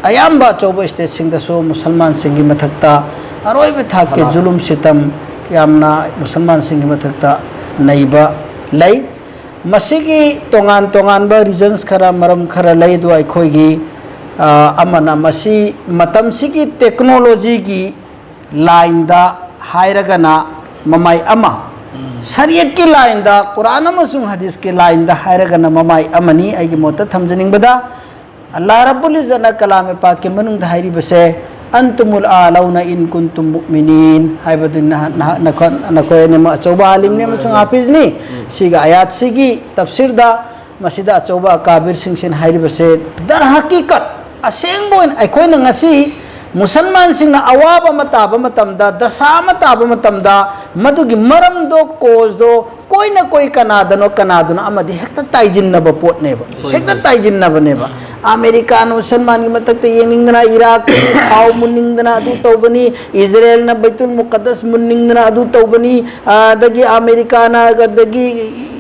ꯑꯌꯥꯝꯕ ꯑꯆꯧꯕ ꯁ꯭ꯇꯦꯠꯁꯤꯡꯗꯁꯨ ꯃꯨꯁꯜꯃꯥꯟꯁꯤꯡꯒꯤ ꯃꯊꯛꯇ ꯑꯔꯣꯏꯕ ꯊꯥꯛꯀꯤ ꯍꯂꯥꯜ꯫ ꯖꯨꯂꯨꯝ ꯁꯤꯇꯝ ꯌꯥꯝꯅ ꯃꯨꯁꯜꯃꯥꯟꯁꯤꯡꯒꯤ ꯃꯊꯛꯇ ꯅꯩꯕ ꯂꯩ꯫ ꯃꯁꯤꯒꯤ ꯇꯣꯉꯥꯟ ꯇꯣꯉꯥꯟꯕ ꯔꯤꯖꯟꯁ ꯈꯔ, ꯃꯔꯝ ꯈꯔ ꯂꯩ꯫ ꯑꯗꯨ ꯑꯩꯈꯣꯏꯒꯤ, ꯑ, ꯑꯃꯅ ꯃꯁꯤ ꯃꯇꯝꯁꯤꯒꯤ ꯇꯦꯛꯅꯣꯂꯣꯖꯤꯒꯤ ꯂꯥꯏꯟꯗ ꯍꯥꯏꯔꯒꯅ ꯃꯃꯥꯏ ꯑꯃ, ꯁꯔꯤꯌꯠꯀꯤ ꯂꯥꯏꯟꯗ, ꯀꯨꯔꯥꯟ ꯑꯃꯁꯨꯡ ꯍꯗꯤꯁꯀꯤ ꯂꯥꯏꯟꯗ ꯍꯥꯏꯔꯒꯅ ꯃꯃꯥꯏ ꯑꯃꯅꯤ꯫ ꯑꯩꯒꯤ ꯃꯣꯠꯇ ꯊꯝꯖꯅꯤꯡꯕꯗ, ꯑꯜꯂꯥꯍ ꯔꯕꯨꯜ ꯏꯖꯠꯅ ꯀꯂꯥꯃꯦ ꯄꯥꯛꯀꯤ ꯃꯅꯨꯡꯗ ꯍꯥꯏꯔꯤꯕꯁꯦ, "ꯑꯟꯇꯨꯃꯨꯜ ꯑꯥꯂꯧꯅ ꯏꯟ ꯀꯨꯟꯇꯨꯝ ꯃꯨꯑꯃꯤꯅꯤꯟ" ꯍꯥꯏꯕꯗꯨ ꯅꯍ-, ꯅꯍ-, ꯅꯈꯣ-, ꯅꯈꯣꯏ ꯑꯅꯤꯃꯛ ꯑꯆꯧꯕ ꯑꯥꯂꯤꯝꯅꯤ ꯑꯃꯁꯨꯡ ꯍꯥꯐꯤꯖꯅꯤ꯫ ꯁꯤꯒ ꯑꯥꯌꯥꯠꯁꯤꯒꯤ ꯇꯐꯁꯤꯔꯗ ꯃꯁꯤꯗ ꯑꯆꯧꯕ ꯑꯀꯥꯕꯤꯔꯁꯤꯡꯁꯤꯅ ꯍꯥꯏꯔꯤꯕꯁꯦ, ꯗꯔ ꯍꯀꯤꯀꯠ, ꯑꯁꯦꯡꯕ ꯑꯣꯏꯅ ꯑꯩꯈꯣꯏꯅ ꯉꯁꯤ ꯃꯨꯁꯜꯃꯥꯟꯁꯤꯡꯅ ꯑꯋꯥꯕ ꯑꯃ ꯇꯥꯕ ꯃꯇꯝꯗ, ꯗꯁꯥ ꯑꯃ ꯇꯥꯕ ꯃꯇꯝꯗ, ꯃꯗꯨꯒꯤ ꯃꯔꯝꯗꯣ, ꯀꯣꯖꯗꯣ, ꯀꯣꯏꯅ ꯀꯣꯏ ꯀꯅꯥꯗꯅꯣ, ꯀꯅꯥꯗꯅꯣ ꯑꯃꯗꯤ ꯍꯦꯛꯇ ꯇꯥꯏꯁꯤꯟꯅꯕ ꯄꯣꯠꯅꯦꯕ, ꯍꯣꯏ, ꯍꯦꯛꯇ ꯍꯣꯏ꯫ ꯇꯥꯏꯁꯤꯟꯅꯕꯅꯦꯕ꯫ ꯑꯃꯦꯔꯤꯀꯥꯅ ꯃꯨꯁꯜꯃꯥꯟꯒꯤ ꯃꯊꯛꯇ ꯌꯦꯡꯅꯤꯡꯗꯅ ꯏꯔꯥꯛꯇꯒꯤ ꯊꯥꯎ ꯃꯨꯟꯅꯤꯡꯗꯅ ꯑꯗꯨ ꯇꯧꯕꯅꯤ, ꯏꯖꯔꯦꯜꯅ ꯕꯩꯇꯨꯜ ꯃꯨꯀꯗꯁ ꯃꯨꯟꯅꯤꯡꯗꯅ ꯑꯗꯨ ꯇꯧꯕꯅꯤ, ꯑꯗꯒꯤ ꯑꯃꯦꯔꯤꯀꯥꯅ, ꯑꯗꯒꯤ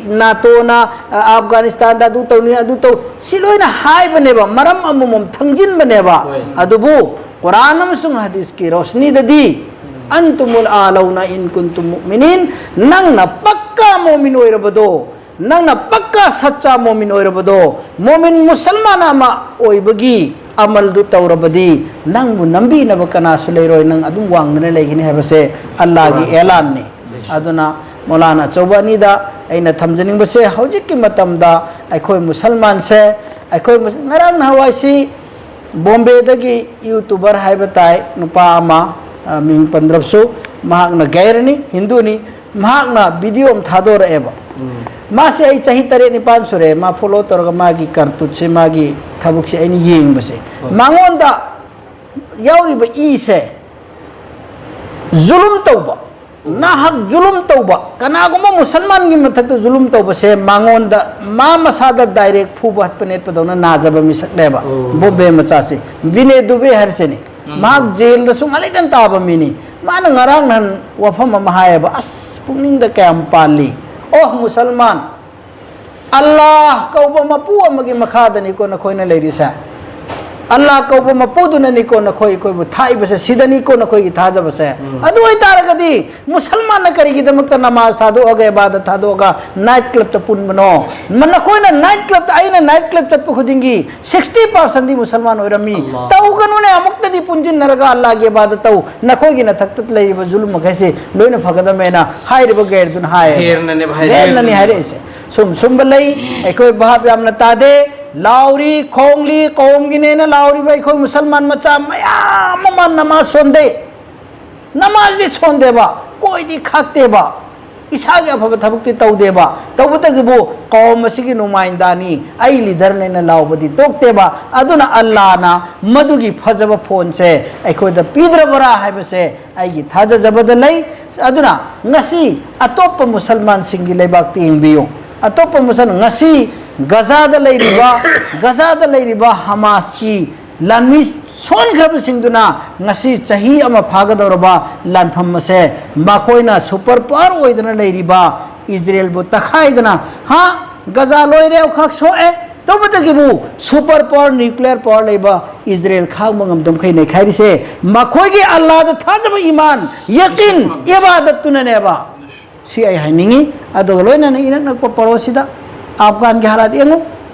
ꯅꯥꯇꯣꯅ, ꯑ, ꯑꯐꯒꯥꯅꯤꯁꯇꯥꯟꯗ ꯑꯗꯨ ꯇꯧꯅꯤ, ꯑꯗꯨ ꯇꯧ, ꯁꯤ ꯂꯣꯏꯅ ꯍꯥꯏꯕꯅꯦꯕ, ꯃꯔꯝ ꯑꯃꯃꯝ ꯊꯝꯖꯤꯟꯕꯅꯦꯕ꯫ ꯍꯣꯏ꯫ ꯑꯗꯨꯕꯨ ꯀꯨꯔꯥꯟ ꯑꯃꯁꯨꯡ ꯍꯗꯤꯁꯀꯤ ꯔꯣꯁꯅꯤꯗꯗꯤ, "ꯑꯟꯇꯨꯃꯨꯜ ꯑꯥꯂꯧꯅ ꯏꯟ ꯀꯨꯟꯇꯨꯝ ꯃꯨꯑꯃꯤꯅꯤꯟ", ꯅꯪꯅ ꯄꯛꯀꯥ ꯃꯣꯃꯤꯟ ꯑꯣꯏꯔꯕꯗꯣ, ꯅꯪꯅ ꯄꯛꯀꯥ ꯁꯠꯆꯥ ꯃꯣꯃꯤꯟ ꯑꯣꯏꯔꯕꯗꯣ, ꯃꯣꯃꯤꯟ ꯃꯨꯁꯜꯃꯥꯟ ꯑꯃ ꯑꯣꯏꯕꯒꯤ ꯑꯃꯜꯗꯨ ꯇꯧꯔꯕꯗꯤ, ꯅꯪꯕꯨ ꯅꯝꯕꯤꯅꯕ ꯀꯅꯥꯁꯨ ꯂꯩꯔꯣꯏ, ꯅꯪ ꯑꯗꯨꯝ ꯋꯥꯡꯗꯅ ꯂꯩꯒꯅꯤ ꯍꯥꯏꯕꯁꯦ ꯑꯜꯂꯥꯍꯒꯤ ꯑꯦꯂꯥꯟꯅꯤ꯫ ꯑꯗꯨꯅ ꯃꯧꯂꯥꯅꯥ ꯑꯆꯧꯕ ꯑꯅꯤꯗ ꯑꯩꯅ ꯊꯝꯖꯅꯤꯡꯕꯁꯦ, ꯍꯧꯖꯤꯛꯀꯤ ꯃꯇꯝꯗ ꯑꯩꯈꯣꯏ ꯃꯨꯁꯜꯃꯥꯟꯁꯦ, ꯑꯩꯈꯣꯏ ꯃꯨꯁ-, ꯉꯔꯥꯡ ꯅꯍꯥꯟꯋꯥꯏꯁꯤ ꯕꯣꯝꯕꯦꯗꯒꯤ ꯌꯨꯇꯨꯕꯔ ꯍꯥꯏꯕ ꯇꯥꯏ, ꯅꯨꯄꯥ ꯑꯃ, ꯑ, ꯃꯤꯡ ꯄꯟꯗ꯭ꯔꯕꯁꯨ, ꯃꯍꯥꯛꯅ ꯒꯩꯔꯅꯤ, ꯍꯤꯟꯗꯨꯅꯤ, ꯃꯍꯥꯛꯅ ꯚꯤꯗꯤꯑꯣ ꯑꯃ ꯊꯥꯗꯣꯔꯛꯑꯦꯕ꯫ ꯎꯝ꯫ ꯃꯥꯁꯦ ꯑꯩ ꯆꯍꯤ ꯇꯔꯦꯠ ꯅꯤꯄꯥꯟ ꯁꯨꯔꯦ ꯃꯥ ꯐꯣꯂꯣ ꯇꯧꯔꯒ, ꯃꯥꯒꯤ ꯀꯥꯔꯇꯨꯠꯁꯦ, ꯃꯥꯒꯤ ꯊꯕꯛꯁꯦ ꯑꯩꯅ ꯌꯦꯡꯕꯁꯦ꯫ ꯍꯣꯏ꯫ ꯃꯉꯣꯟꯗ ꯌꯥꯎꯔꯤꯕ ꯏꯁꯦ ꯖꯨꯂꯨꯝ ꯇꯧꯕ, ꯅꯥꯍꯛ ꯖꯨꯂꯨꯝ ꯇꯧꯕ, ꯀꯅꯥꯒꯨꯝꯕ ꯃꯨꯁꯜꯃꯥꯟꯒꯤ ꯃꯊꯛꯇ ꯖꯨꯂꯨꯝ ꯇꯧꯕꯁꯦ ꯃꯉꯣꯟꯗ, ꯃꯥ ꯃꯁꯥꯗ ꯗꯥꯏꯔꯦꯛ ꯐꯨꯕ ꯍꯠꯄ ꯅꯦꯠꯄꯗꯧꯅ ꯅꯥꯖꯕ ꯃꯤꯁꯛꯅꯦꯕ꯫ ꯑꯣ꯫ ꯕꯣꯝꯕꯦ ꯃꯆꯥꯁꯤ, ꯕꯤꯅꯦ ꯗꯨꯕꯦ ꯍꯥꯏꯔꯤꯁꯤꯅꯤ꯫ ꯎꯝ꯫ ꯃꯍꯥꯛ ꯖꯦꯜꯗꯁꯨ ꯉꯥꯂꯩꯗꯟ ꯇꯥꯕ ꯃꯤꯅꯤ꯫ ꯃꯥꯅ ꯉꯔꯥꯡ ꯅꯍꯥꯟ ꯋꯥꯐꯝ ꯑꯃ ꯍꯥꯏꯌꯦꯕ, ꯑꯁ, ꯄꯨꯛꯅꯤꯡꯗ ꯀꯌꯥꯝ ꯄꯥꯜꯂꯤ꯫ ꯑꯣ ꯃꯨꯁꯜꯃꯥꯟ, ꯑꯜꯂꯥꯍ ꯀꯧꯕ ꯃꯄꯨ ꯑꯃꯒꯤ ꯃꯈꯥꯗꯅꯤꯀꯣ ꯅꯈꯣꯏꯅ ꯂꯩꯔꯤꯁꯦ꯫ ꯑꯜꯂꯥ ꯀꯧꯕ ꯃꯄꯨꯗꯨꯅꯅꯤꯀꯣ ꯅꯈꯣꯏ ꯑꯩꯈꯣꯏꯕꯨ ꯊꯥꯛꯏꯕꯁꯦ, ꯁꯤꯗꯅꯤꯀꯣ ꯅꯈꯣꯏꯒꯤ ꯊꯥꯖꯕꯁꯦ꯫ ꯑꯗꯨ ꯑꯣꯏꯇꯥꯔꯒꯗꯤ ꯃꯨꯁꯜꯃꯥꯟꯅ ꯀꯔꯤꯒꯤꯗꯃꯛꯇ ꯅꯃꯥꯖ ꯊꯥꯗꯣꯛꯑꯒ, ꯏꯕꯥꯗꯠ ꯊꯥꯗꯣꯛꯑꯒ ꯅꯥꯏꯠ ꯀ꯭ꯂꯕꯇ ꯄꯨꯟꯕꯅꯣ? ꯃ-, ꯅꯈꯣꯏꯅ ꯅꯥꯏꯠ ꯀ꯭ꯂꯕꯇ, ꯑꯩꯅ ꯅꯥꯏꯠ ꯀ꯭ꯂꯕ ꯆꯠꯄ ꯈꯨꯗꯤꯡꯒꯤ sixty percentꯗꯤ ꯃꯨꯁꯜꯃꯥꯟ ꯑꯣꯏꯔꯝꯃꯤ꯫ ꯑꯜꯂꯥꯍ꯫ ꯇꯧꯒꯅꯨꯅꯦ, ꯑꯃꯨꯛꯇꯗꯤ ꯄꯨꯟꯁꯤꯟꯅꯔꯒ ꯑꯜꯂꯥꯍꯒꯤ ꯏꯕꯥꯗꯠ ꯇꯧ꯫ ꯅꯈꯣꯏꯒꯤ ꯅꯊꯛꯇ ꯂꯩꯔꯤꯕ ꯖꯨꯂꯨꯝ ꯃꯈꯩꯁꯤ ꯂꯣꯏꯅ ꯐꯒꯗꯕꯅꯦꯅ ꯍꯥꯏꯔꯤꯕ ꯒꯩꯔꯗꯨꯅ ꯍꯥꯏꯌꯦꯕ꯫ ꯒꯩꯔꯅꯅꯦꯕ ꯍꯥꯏꯔꯤꯁꯦ꯫ ꯒꯩꯔꯅꯅꯤ ꯍꯥꯏꯔꯛꯏꯁꯦ꯫ ꯁꯨꯝ ꯁꯨꯝꯕ ꯂꯩ, ꯑꯩꯈꯣꯏ ꯚꯥꯞ ꯌꯥꯝꯅ ꯇꯥꯗꯦ꯫ ꯂꯥꯎꯔꯤ ꯈꯣꯡꯂꯤ, ꯀꯧꯝꯒꯤꯅꯦꯅ ꯂꯥꯎꯔꯤꯕ ꯑꯩꯈꯣꯏ ꯃꯨꯁꯜꯃꯥꯟ ꯃꯆꯥ ꯃꯌꯥꯝ ꯑꯃ ꯅꯃꯥꯖ ꯁꯣꯟꯗꯦ꯫ ꯅꯃꯥꯖꯗꯤ ꯁꯣꯟꯗꯦꯕ, ꯀꯣꯏꯗꯤ ꯈꯥꯛꯇꯦꯕ, ꯏꯁꯥꯒꯤ ꯑꯐꯕ ꯊꯕꯛꯇꯤ ꯇꯧꯗꯦꯕ꯫ ꯇꯧꯕꯇꯒꯤꯕꯨ ꯀꯧꯝ ꯑꯁꯤꯒꯤ ꯅꯨꯃꯥꯏꯟꯗꯥꯅꯤ, ꯑꯩ ꯂꯤꯗꯔꯅꯦꯅ ꯂꯥꯎꯕꯗꯤ ꯇꯣꯛꯇꯦꯕ꯫ ꯑꯗꯨꯅ ꯑꯜꯂꯥꯅ ꯃꯗꯨꯒꯤ ꯐꯖꯕ ꯐꯣꯟꯁꯦ ꯑꯩꯈꯣꯏꯗ ꯄꯤꯗ꯭ꯔꯕꯔꯥ ꯍꯥꯏꯕꯁꯦ ꯑꯩꯒꯤ ꯊꯥꯖꯖꯕꯗ ꯂꯩ꯫ ꯑꯗꯨꯅ ꯉꯁꯤ ꯑꯇꯣꯞꯄ ꯃꯨꯁꯜꯃꯥꯟꯁꯤꯡꯒꯤ ꯂꯩꯕꯥꯛꯇ ꯌꯦꯡꯕꯤꯌꯨ꯫ ꯑꯇꯣꯞꯄ ꯃꯨꯁꯜ-, ꯉꯁꯤ ꯒꯖꯥꯗ ꯂꯩꯔꯤꯕ, ꯒꯖꯥꯗ ꯂꯩꯔꯤꯕ ꯍꯃꯥꯁꯀꯤ ꯂꯥꯟꯃꯤ ꯁꯣꯟꯈ꯭ꯔꯕꯁꯤꯡꯗꯨꯅ ꯉꯁꯤ ꯆꯍꯤ ꯑꯃ ꯐꯥꯒꯗꯧꯔꯕ ꯂꯥꯟꯐꯝ ꯑꯁꯦ ꯃꯈꯣꯏꯅ ꯁꯨꯄꯔ ꯄꯥꯋꯔ ꯑꯣꯏꯗꯅ ꯂꯩꯔꯤꯕ ꯏꯖꯔꯦꯜꯕꯨ ꯇꯛꯈꯥꯏꯗꯅ, ꯍꯥ, ꯒꯖꯥ ꯂꯣꯏꯔꯦ, ꯑꯃꯈꯛ ꯁꯣꯛꯑꯦ, ꯇꯧꯕꯇꯒꯤꯕꯨ ꯁꯨꯄꯔ ꯄꯥꯋꯔ, ꯅ꯭ꯌꯨꯀ꯭ꯂꯤꯌꯔ ꯄꯥꯋꯔ ꯂꯩꯕ ꯏꯖꯔꯦꯜ ꯈꯥꯡꯕ ꯉꯝꯗꯕ ꯃꯈꯩ ꯅꯩꯈꯥꯏꯔꯤꯁꯦ ꯃꯈꯣꯏꯒꯤ ꯑꯜꯂꯥꯗ ꯊꯥꯖꯕ ꯏꯃꯥꯟ, ꯌꯀꯤꯟ, ꯏꯕꯥꯗꯠꯇꯨꯅꯅꯦꯕ꯫ ꯁꯤ ꯑꯩ ꯍꯥꯏꯅꯤꯡꯉꯤ꯫ ꯑꯗꯨꯒ ꯂꯣꯏꯅꯅ ꯏꯅꯛ ꯅꯛꯄ ꯄꯔꯣꯁꯤꯗ ꯑꯐꯒꯥꯟꯒꯤ ꯍꯥꯂꯥꯠ ꯌꯦꯡꯉꯨ꯫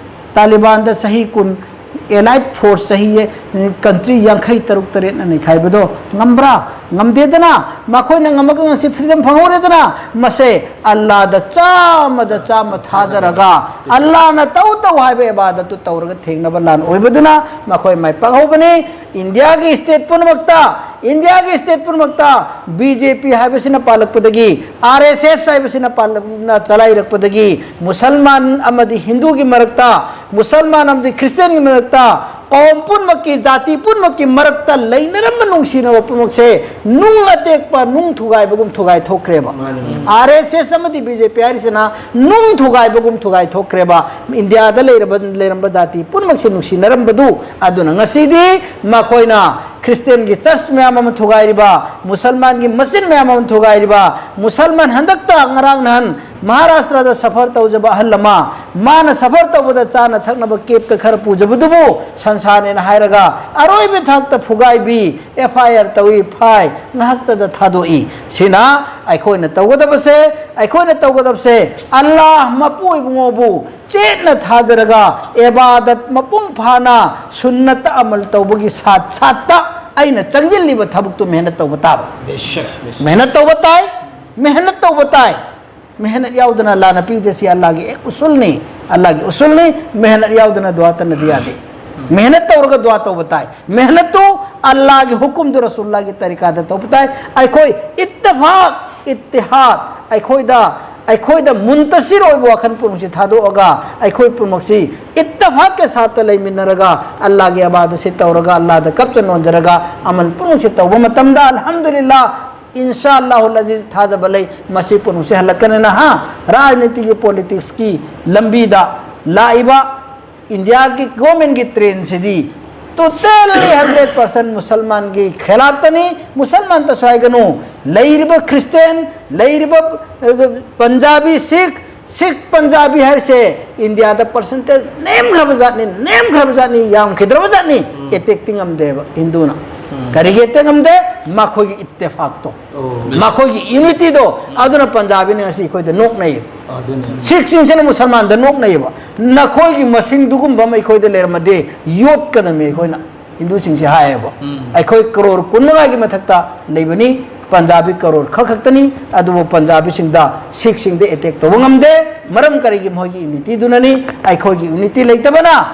ꯇꯥꯂꯤꯕꯥꯟꯗ ꯆꯍꯤ ꯀꯨꯟ, ꯑꯦꯂꯥꯏꯠ ꯐꯣꯔꯁ ꯆꯍꯤ, ꯀꯟꯇ꯭ꯔꯤ ꯌꯥꯡꯈꯩ ꯇꯔꯨꯛ ꯇꯔꯦꯠꯅ ꯅꯩꯈꯥꯏꯕꯗꯣ ꯉꯝꯕ꯭ꯔꯥ? ꯉꯝꯗꯦꯗꯅ꯫ ꯃꯈꯣꯏꯅ ꯉꯝꯃꯒ ꯉꯁꯤ ꯐ꯭ꯔꯤꯗꯝ ꯐꯪꯍꯧꯔꯦꯗꯅ꯫ ꯃꯁꯦ ꯑꯜꯂꯥꯗ ꯆꯥꯝꯃꯗ ꯆꯥꯝꯃ ꯊꯥꯖꯔꯒ ꯑꯜꯂꯥꯅ ꯇꯧ ꯇꯧ ꯍꯥꯏꯕ ꯏꯕꯥꯗꯠꯇꯨ ꯇꯧꯔꯒ ꯊꯦꯡꯅꯕ ꯂꯥꯟ ꯑꯣꯏꯕꯗꯨꯅ ꯃꯈꯣꯏ ꯃꯥꯏ ꯄꯥꯛꯍꯧꯕꯅꯤ꯫ ꯏꯟꯗꯤꯌꯥꯒꯤ ꯁ꯭ꯇꯦꯠ ꯄꯨꯝꯅꯃꯛꯇ, ꯏꯟꯗꯤꯌꯥꯒꯤ ꯁ꯭ꯇꯦꯠ ꯄꯨꯝꯅꯃꯛꯇ ꯕꯤ ꯖꯦ ꯄꯤ ꯍꯥꯏꯕꯁꯤꯅ ꯄꯥꯜꯂꯛꯄꯗꯒꯤ, ꯑꯥꯔ ꯑꯦꯁ ꯑꯦꯁ ꯍꯥꯏꯕꯁꯤꯅ ꯄꯥꯜꯂꯛ-, ꯅ ꯆꯂꯥꯏꯔꯛꯄꯗꯒꯤ ꯃꯨꯁꯜꯃꯥꯟ ꯑꯃꯗꯤ ꯍꯤꯟꯗꯨꯒꯤ ꯃꯔꯛꯇ, ꯃꯨꯁꯜꯃꯥꯟ ꯑꯃꯗꯤ ꯈ꯭ꯔꯤꯁꯇꯤꯌꯟꯒꯤ ꯃꯔꯛꯇ, ꯀꯧꯝ ꯄꯨꯝꯅꯃꯛꯀꯤ, ꯖꯥꯇꯤ ꯄꯨꯝꯅꯃꯛꯀꯤ ꯃꯔꯛꯇ ꯂꯩꯅꯔꯝꯕ ꯅꯨꯡꯁꯤꯅꯕ ꯄꯨꯝꯅꯃꯛꯁꯦ ꯅꯨꯡ ꯑꯇꯦꯛꯄ, ꯅꯨꯡ ꯊꯨꯒꯥꯏꯕꯒꯨꯝ ꯊꯨꯒꯥꯏ ꯊꯣꯛꯈ꯭ꯔꯦꯕ꯫ ꯃꯥꯅꯤ꯫ ꯑꯥꯔ ꯑꯦꯁ ꯑꯦꯁ ꯑꯃꯗꯤ ꯕꯤ ꯖꯦ ꯄꯤ ꯍꯥꯏꯔꯤꯁꯤꯅ ꯅꯨꯡ ꯊꯨꯒꯥꯏꯕꯒꯨꯝ ꯊꯨꯒꯥꯏ ꯊꯣꯛꯈ꯭ꯔꯦꯕ꯫ ꯏꯟꯗꯤꯌꯥꯗ ꯂꯩꯔꯕ, ꯂꯩꯔꯝꯕ ꯖꯥꯇꯤ ꯄꯨꯝꯅꯃꯛꯁꯦ ꯅꯨꯡꯁꯤꯅꯔꯝꯕꯗꯨ꯫ ꯑꯗꯨꯅ ꯉꯁꯤꯗꯤ ꯃꯈꯣꯏꯅ ꯈ꯭ꯔꯤꯁꯇꯤꯌꯟꯒꯤ ꯆꯔꯆ ꯃꯌꯥꯝ ꯑꯃ ꯊꯨꯒꯥꯏꯔꯤꯕ, ꯃꯨꯁꯜꯃꯥꯟꯒꯤ ꯃꯁꯖꯤꯗ ꯃꯌꯥꯝ ꯑꯃ ꯊꯨꯒꯥꯏꯔꯤꯕ, ꯃꯨꯁꯜꯃꯥꯟ ꯍꯟꯗꯛꯇ ꯉꯔꯥꯡ ꯅꯍꯥꯟ ꯃꯍꯥꯔꯥꯁꯇ꯭ꯔꯗ ꯁꯐꯔ ꯇꯧꯖꯕ ꯑꯍꯜ ꯑꯃ, ꯃꯥꯅ ꯁꯐꯔ ꯇꯧꯕꯗ ꯆꯥꯅ ꯊꯛꯅꯕ ꯀꯦꯞꯇ ꯈꯔ ꯄꯨꯖꯕꯗꯨꯕꯨ ꯁꯟꯁꯥꯅꯦꯅ ꯍꯥꯏꯔꯒ ꯑꯔꯣꯏꯕ ꯊꯥꯛꯇ ꯐꯨꯒꯥꯏꯕꯤ, ꯑꯦꯐ ꯑꯥꯏ ꯑꯥꯔ ꯇꯧꯏ, ꯐꯥꯏ, ꯉꯥꯏꯍꯥꯛꯇꯗ ꯊꯥꯗꯣꯛꯏ꯫ ꯁꯤꯅ ꯑꯩꯈꯣꯏꯅ ꯇꯧꯒꯗꯕꯁꯦ, ꯑꯩꯈꯣꯏꯅ ꯇꯧꯒꯗꯕꯁꯦ ꯑꯜꯂꯥꯍ ꯃꯄꯨ ꯏꯕꯨꯡꯉꯣꯕꯨ ꯆꯦꯠꯅ ꯊꯥꯖꯔꯒ, ꯏꯕꯥꯗꯠ ꯃꯄꯨꯡ ꯐꯥꯅ ꯁꯨꯟꯅꯠꯇ ꯑꯃꯜ ꯇꯧꯕꯒꯤ ꯁꯥꯠ ꯁꯥꯠꯇ ꯑꯩꯅ ꯆꯪꯁꯤꯜꯂꯤꯕ ꯊꯕꯛꯇꯨ ꯃꯦꯍꯅꯠ ꯇꯧꯕ ꯇꯥꯕ꯫ ꯃꯦꯍꯅꯠ ꯇꯧꯕ ꯇꯥꯏ, ꯃꯦꯍꯅꯠ ꯇꯧꯕ ꯇꯥꯏ꯫ ꯃꯦꯍꯅꯠ ꯌꯥꯎꯗꯅ ꯂꯥꯟꯅ ꯄꯤꯗꯦ꯫ ꯁꯤ ꯑꯜꯂꯥꯍꯒꯤ ꯑꯦꯛ ꯎꯁꯨꯜꯅꯤ, ꯑꯜꯂꯥꯍꯒꯤ ꯎꯁꯨꯜꯅꯤ꯫ ꯃꯦꯍꯅꯠ ꯌꯥꯎꯗꯅ ꯗꯨꯋꯥ ꯇꯅꯗꯤ ꯌꯥꯗꯦ꯫ ꯃꯦꯍꯅꯠ ꯇꯧꯔꯒ ꯗꯨꯋꯥ ꯇꯧꯕ ꯇꯥꯏ꯫ ꯃꯦꯍꯅꯠꯇꯨ ꯑꯜꯂꯥꯍꯒꯤ ꯍꯨꯀꯨꯝꯗꯨ, ꯔꯁꯨꯜꯂꯥꯍꯒꯤ ꯇꯔꯤꯀꯥꯗ ꯇꯧꯕ ꯇꯥꯏ꯫ ꯑꯩꯈꯣꯏ ꯏꯠꯇꯐꯥꯛ, ꯏꯠꯇꯤꯍꯥꯗ, ꯑꯩꯈꯣꯏꯗ, ꯑꯩꯈꯣꯏꯗ ꯃꯨꯟꯇꯁꯤꯔ ꯑꯣꯏꯕ ꯋꯥꯈꯜ ꯄꯨꯝꯅꯃꯛꯁꯤ ꯊꯥꯗꯣꯛꯑꯒ ꯑꯩꯈꯣꯏ ꯄꯨꯝꯅꯃꯛꯁꯤ ꯏꯠꯇꯐꯥꯛꯀꯤ ꯁꯥꯠꯇ ꯂꯩꯃꯤꯟꯅꯔꯒ ꯑꯜꯂꯥꯍꯒꯤ ꯏꯕꯥꯗꯠꯁꯤ ꯇꯧꯔꯒ ꯑꯜꯂꯥꯍꯗ ꯀꯞꯆ ꯅꯣꯟꯖꯔꯒ ꯑꯃꯜ ꯄꯨꯝꯅꯃꯛꯁꯤ ꯇꯧꯕ ꯃꯇꯝꯗ, ꯑꯜꯍꯝꯗꯨꯂꯤꯜꯂꯥꯍ, ꯏꯟꯁꯥ ꯑꯜꯂꯥꯍꯨꯜ ꯑꯖꯤꯖ, ꯊꯥꯖꯕ ꯂꯩ, ꯃꯁꯤ ꯄꯨꯝꯅꯃꯛꯁꯦ ꯍꯜꯂꯛꯀꯅꯤꯅ꯫ ꯍꯥ, ꯔꯥꯖꯅꯤꯇꯤꯒꯤ, ꯄꯣꯂꯤꯇꯤꯛꯁꯀꯤ ꯂꯝꯕꯤꯗ ꯂꯥꯛꯏꯕ ꯏꯟꯗꯤꯌꯥꯒꯤ ꯒꯣꯔꯃꯦꯟꯒꯤ ꯇ꯭ꯔꯦꯟꯁꯤꯗꯤ totally hundred percent ꯃꯨꯁꯜꯃꯥꯟꯒꯤ ꯈꯦꯂꯥꯞꯇꯅꯤ꯫ ꯃꯨꯁꯜꯃꯥꯟꯇꯁꯨ ꯍꯥꯏꯒꯅꯨ, ꯂꯩꯔꯤꯕ ꯈ꯭ꯔꯤꯁꯇꯦꯟ, ꯂꯩꯔꯤꯕ, ꯑ, ꯄꯟꯖꯥꯕꯤ, ꯁꯤꯈ, ꯁꯤꯈ ꯄꯟꯖꯥꯕꯤ ꯍꯥꯏꯔꯤꯁꯦ ꯏꯟꯗꯤꯌꯥꯗ ꯄꯥꯔꯁꯦꯟꯇꯦꯖ ꯅꯦꯝꯈ꯭ꯔꯕ ꯖꯥꯠꯅꯤ, ꯅꯦꯝꯈ꯭ꯔꯕ ꯖꯥꯠꯅꯤ, ꯌꯥꯝꯈꯤꯗ꯭ꯔꯕ ꯖꯥꯠꯅꯤ꯫ ꯎꯝ꯫ ꯑꯦꯇꯦꯛꯇꯤ ꯉꯝꯗꯦꯕ ꯍꯤꯟꯗꯨꯅ꯫ ꯎꯝ꯫ ꯀꯔꯤꯒꯤ ꯑꯦꯇꯦꯛ ꯉꯝꯗꯦ? ꯃꯈꯣꯏꯒꯤ ꯏꯠꯇꯦꯐꯥꯛꯇꯣ, ꯑꯣ꯫ ꯃꯈꯣꯏꯒꯤ ꯌꯨꯅꯤꯇꯤꯗꯣ, ꯑꯗꯨꯅ ꯄꯟꯖꯥꯕꯤꯅ ꯉꯁꯤ ꯑꯩꯈꯣꯏꯗ ꯅꯣꯛꯅꯩꯌꯦꯕ꯫ ꯑꯗꯨꯅꯦ꯫ ꯁꯤꯈꯁꯤꯡꯁꯤꯅ ꯃꯨꯁꯜꯃꯥꯟꯗ ꯅꯣꯛꯅꯩꯌꯦꯕ꯫ ꯅꯈꯣꯏꯒꯤ ꯃꯁꯤꯡꯗꯨꯒꯨꯝꯕ ꯑꯃ ꯑꯩꯈꯣꯏꯗ ꯂꯩꯔꯝꯃꯗꯤ ꯌꯣꯠꯀꯗꯕꯅꯤ ꯑꯩꯈꯣꯏꯅ꯫ ꯍꯤꯟꯗꯨꯁꯤꯡꯁꯦ ꯍꯥꯏꯌꯦꯕ꯫ ꯎꯝ꯫ ꯑꯩꯈꯣꯏ ꯀꯔꯣꯔ ꯀꯨꯟ ꯃꯉꯥꯒꯤ ꯃꯊꯛꯇ ꯂꯩꯕꯅꯤ, ꯄꯟꯖꯥꯕꯤ ꯀꯔꯣꯔ ꯈꯛ ꯈꯛꯇꯅꯤ꯫ ꯑꯗꯨꯕꯨ ꯄꯟꯖꯥꯕꯤꯁꯤꯡꯗ, ꯁꯤꯈꯁꯤꯡꯗ ꯑꯦꯇꯦꯛ ꯇꯧꯕ ꯉꯝꯗꯦ꯫ ꯃꯔꯝ ꯀꯔꯤꯒꯤ? ꯃꯈꯣꯏꯒꯤ ꯌꯨꯅꯤꯇꯤꯗꯨꯅꯅꯤ꯫ ꯑꯩꯈꯣꯏꯒꯤ ꯌꯨꯅꯤꯇꯤ ꯂꯩꯇꯕꯅ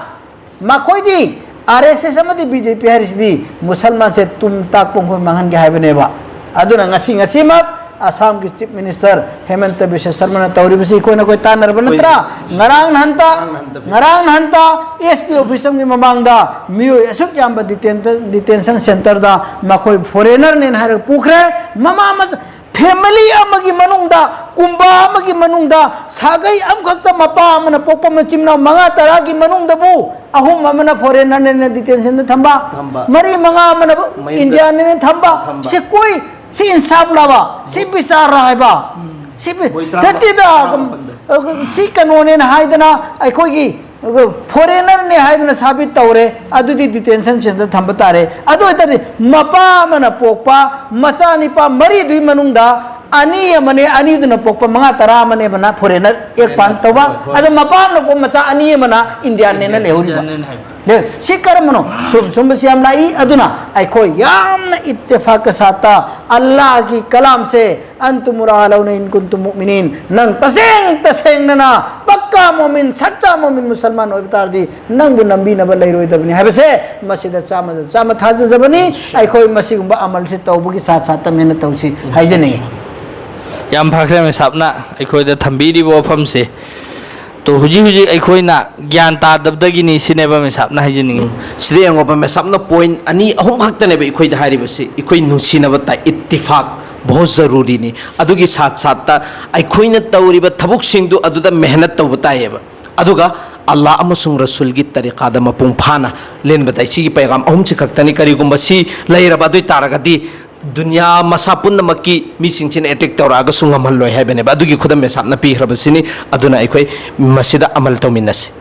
ꯃꯈꯣꯏꯗꯤ, ꯑꯥꯔ ꯑꯦꯁ ꯑꯦꯁ ꯑꯃꯗꯤ ꯕꯤ ꯖꯦ ꯄꯤ ꯍꯥꯏꯔꯤꯁꯤꯗꯤ ꯃꯨꯁꯜꯃꯥꯟꯁꯦ ꯇꯨꯝ ꯇꯥꯛꯄ ꯃꯈꯣꯏ ꯃꯥꯡꯍꯟꯒꯦ ꯍꯥꯏꯕꯅꯦꯕ꯫ ꯑꯗꯨꯅ ꯉꯁꯤ, ꯉꯁꯤꯃꯛ ꯑꯁꯥꯝꯒꯤ ꯆꯤꯐ ꯃꯤꯅꯤꯁꯇꯔ ꯍꯦꯃꯟꯇ ꯕꯤꯁ꯭ꯋ ꯁꯔꯃꯅ ꯇꯧꯔꯤꯕꯁꯤ ꯑꯩꯈꯣꯏꯅ ꯑꯩꯈꯣꯏ ꯇꯥꯟꯅꯔꯕ ꯅꯠꯇ꯭ꯔꯥ? ꯍꯣꯏ꯫ ꯉꯔꯥꯡ ꯅꯍꯥꯟꯇ, ꯉꯔꯥꯡ ꯅꯍꯥꯟꯇ꯫ ꯉꯔꯥꯡ ꯅꯍꯥꯟꯇ ꯑꯦꯁ ꯄꯤ ꯑꯣꯐꯤꯁ ꯑꯃꯒꯤ ꯃꯃꯥꯡꯗ ꯃꯤꯑꯣꯏ ꯑꯁꯨꯛ ꯌꯥꯝꯕ ꯗꯤꯇꯦꯟꯇ-, ꯗꯤꯇꯦꯟꯁꯟ ꯁꯦꯟꯇꯔꯗ ꯃꯈꯣꯏ ꯐꯣꯔꯦꯅꯔꯅꯦꯅ ꯍꯥꯏꯔꯒ ꯄꯨꯈ꯭ꯔꯦ꯫ ꯃꯃꯥ ꯃꯆꯥ, ꯐꯦꯃꯤꯂꯤ ꯑꯃꯒꯤ ꯃꯅꯨꯡꯗ, ꯀꯨꯝꯕꯥ ꯑꯃꯒꯤ ꯃꯅꯨꯡꯗ, ꯁꯥꯒꯩ ꯑꯃꯈꯛꯇ ꯃꯄꯥ ꯑꯃꯅ ꯄꯣꯛꯄ ꯃꯆꯤꯟ ꯃꯅꯥꯎ ꯃꯉꯥ ꯇꯔꯥꯒꯤ ꯃꯅꯨꯡꯗꯕꯨ ꯑꯍꯨꯝ ꯑꯃꯅ ꯐꯣꯔꯦꯅꯔꯅꯦꯅ ꯗꯤꯇꯦꯟꯁꯟꯗ ꯊꯝꯕ, ꯊꯝꯕ꯫ ꯃꯔꯤ ꯃꯉꯥ ꯑꯃꯅ ꯃꯌꯨꯝꯗ ꯏꯟꯗꯤꯌꯥꯅꯦꯅ ꯊꯝꯕ꯫ ꯊꯝꯕ꯫ ꯁꯤ ꯀꯣꯏ, ꯁꯤ ꯏꯟꯁꯥꯐ ꯂꯥꯕ, ꯁꯤ ꯕꯤꯆꯥꯔ ꯍꯥꯏꯕ꯫ ꯎꯝ꯫ ꯁꯤ ꯃꯣꯏ ꯇꯔꯥꯃꯥꯄꯟ ꯅꯠꯇꯦꯗ꯫ ꯇꯔꯥꯃꯥꯄꯟꯗ꯫ ꯁꯤ ꯀꯩꯅꯣꯅꯦꯅ ꯍꯥꯏꯗꯅ ꯑꯩꯈꯣꯏꯒꯤ ꯐꯣꯔꯦꯅꯔꯅꯦ ꯍꯥꯏꯗꯅ ꯁꯥꯕꯤꯠ ꯇꯧꯔꯦ, ꯑꯗꯨꯗꯤ ꯗꯤꯇꯦꯟꯁꯟ ꯁꯦꯟꯇꯔ ꯊꯝꯕ ꯇꯥꯔꯦ꯫ ꯑꯗꯨ ꯑꯣꯏꯇꯥꯔꯗꯤ ꯃꯄꯥ ꯑꯃꯅ ꯄꯣꯛꯄ ꯃꯆꯥ ꯅꯤꯄꯥ ꯃꯔꯤꯗꯨꯒꯤ ꯃꯅꯨꯡꯗ ꯑꯅꯤ ꯑꯃꯅꯦ, ꯑꯅꯤꯗꯨꯅ ꯄꯣꯛꯄ ꯃꯉꯥ ꯇꯔꯥ ꯑꯃꯅꯦꯕꯅ ꯐꯣꯔꯦꯅꯔ ꯑꯦꯛ ꯄꯥꯟ ꯇꯧꯕ꯫ ꯍꯣꯏ, ꯍꯣꯏ꯫ ꯑꯗꯣ ꯃꯄꯥ ꯑꯃꯅ ꯄꯣꯛꯄ ꯃꯆꯥ ꯑꯅꯤ ꯑꯃꯅ ꯏꯟꯗꯤꯌꯥꯟꯅꯦꯅ ꯂꯩꯍꯧꯔꯤꯕ꯫ ꯏꯟꯗꯤꯌꯥꯟꯅꯦꯅ ꯍꯥꯏꯕ꯫ ꯂꯦ-, ꯁꯤ ꯀꯔꯝꯕꯅꯣ? ꯁꯨꯝ ꯁꯨꯝꯕꯁꯤ ꯌꯥꯝ ꯂꯥꯛꯏ꯫ ꯑꯗꯨꯅ ꯑꯩꯈꯣꯏ ꯌꯥꯝꯅ ꯏꯠꯇꯤꯐꯥꯛꯀ ꯁꯥꯠꯇ ꯑꯜꯂꯥꯍꯒꯤ ꯀꯂꯥꯝꯁꯦ, "ꯑꯟꯇꯨꯝ ꯔꯥꯂꯧꯅ ꯏꯟ ꯀꯨꯟꯇꯨꯝ ꯃꯨꯑꯃꯤꯅꯤꯟ", ꯅꯪ ꯇꯁꯦꯡ ꯇꯁꯦꯡꯅꯅ ꯄꯛꯀꯥ ꯃꯣꯃꯤꯟ, ꯁꯠꯆꯥ ꯃꯣꯃꯤꯟ ꯃꯨꯁꯜꯃꯥꯟ ꯑꯣꯏꯕ ꯇꯥꯔꯗꯤ ꯅꯪꯕꯨ ꯅꯝꯕꯤꯅꯕ ꯂꯩꯔꯣꯏꯗꯕꯅꯤ ꯍꯥꯏꯕꯁꯦ ꯃꯁꯤꯗ ꯆꯥꯝꯃꯗ ꯆꯥꯝꯃ ꯊꯥꯖꯖꯕꯅꯤ꯫ ꯑꯩꯈꯣꯏ ꯃꯁꯤꯒꯨꯝꯕ ꯑꯃꯜꯁꯤ ꯇꯧꯕꯒꯤ ꯁꯥꯠ ꯁꯥꯠꯇ ꯃꯦꯍꯅꯠ ꯇꯧꯁꯤ ꯍꯥꯏꯖꯅꯤꯡꯉꯤ꯫ ꯌꯥꯝ ꯐꯈ꯭ꯔꯦ ꯃꯦꯁꯥꯞꯅ ꯑꯩꯈꯣꯏꯗ ꯊꯝꯕꯤꯔꯤꯕ ꯋꯥꯐꯝꯁꯦ꯫ ꯇꯣ, ꯍꯧꯖꯤꯛ ꯍꯧꯖꯤꯛ ꯑꯩꯈꯣꯏꯅ ꯒ꯭ꯌꯥꯟ ꯇꯥꯗꯕꯗꯒꯤꯅꯤ ꯁꯤꯅꯦꯕ ꯃꯦꯁꯥꯞꯅ ꯍꯥꯏꯖꯅꯤꯡꯉꯤ꯫ ꯁꯤꯗ ꯌꯦꯡꯉꯣꯕ, ꯃꯦꯁꯥꯞꯅ ꯄꯣꯏꯟ ꯑꯅꯤ ꯑꯍꯨꯝ ꯈꯛꯇꯅꯦꯕ ꯑꯩꯈꯣꯏꯗ ꯍꯥꯏꯔꯤꯕꯁꯤ꯫ ꯑꯩꯈꯣꯏ ꯅꯨꯡꯁꯤꯅꯕ ꯇꯥꯏ, ꯏꯠꯇꯤꯐꯥꯛ ꯕꯍꯨꯠ ꯖꯔꯨꯔꯤꯅꯤ꯫ ꯑꯗꯨꯒꯤ ꯁꯥꯠ ꯁꯥꯠꯇ ꯑꯩꯈꯣꯏꯅ ꯇꯧꯔꯤꯕ ꯊꯕꯛꯁꯤꯡꯗꯨ ꯑꯗꯨꯗ ꯃꯦꯍꯅꯠ ꯇꯧꯕ ꯇꯥꯏꯌꯦꯕ꯫ ꯑꯗꯨꯒ ꯑꯜꯂꯥ ꯑꯃꯁꯨꯡ ꯔꯁꯨꯜꯒꯤ ꯇꯔꯤꯀꯥꯗ ꯃꯄꯨꯡ ꯐꯥꯅ ꯂꯦꯟꯕ ꯇꯥꯏ꯫ ꯁꯤꯒꯤ ꯄꯩꯒꯥꯝ ꯑꯍꯨꯝꯁꯤ ꯈꯛꯇꯅꯤ꯫ ꯀꯔꯤꯒꯨꯝꯕ ꯁꯤ ꯂꯩꯔꯕ ꯑꯗꯨ ꯑꯣꯏ ꯇꯥꯔꯒꯗꯤ ꯗꯨꯅꯤꯌꯥ ꯃꯁꯥ ꯄꯨꯝꯅꯃꯛꯀꯤ ꯃꯤꯁꯤꯡꯁꯤꯅ ꯑꯦꯇꯦꯛ ꯇꯧꯔꯛꯑꯒꯁꯨ ꯉꯝꯍꯜꯂꯣꯏ ꯍꯥꯏꯕꯅꯦꯕ꯫ ꯑꯗꯨꯒꯤ ꯈꯨꯗꯝ ꯃꯦꯁꯥꯞꯅ ꯄꯤꯈ꯭ꯔꯕꯁꯤꯅꯤ꯫ ꯑꯗꯨꯅ ꯑꯩꯈꯣꯏ ꯃꯁꯤꯗ ꯑꯃꯜ ꯇꯧꯃꯤꯟꯅꯁꯤ꯫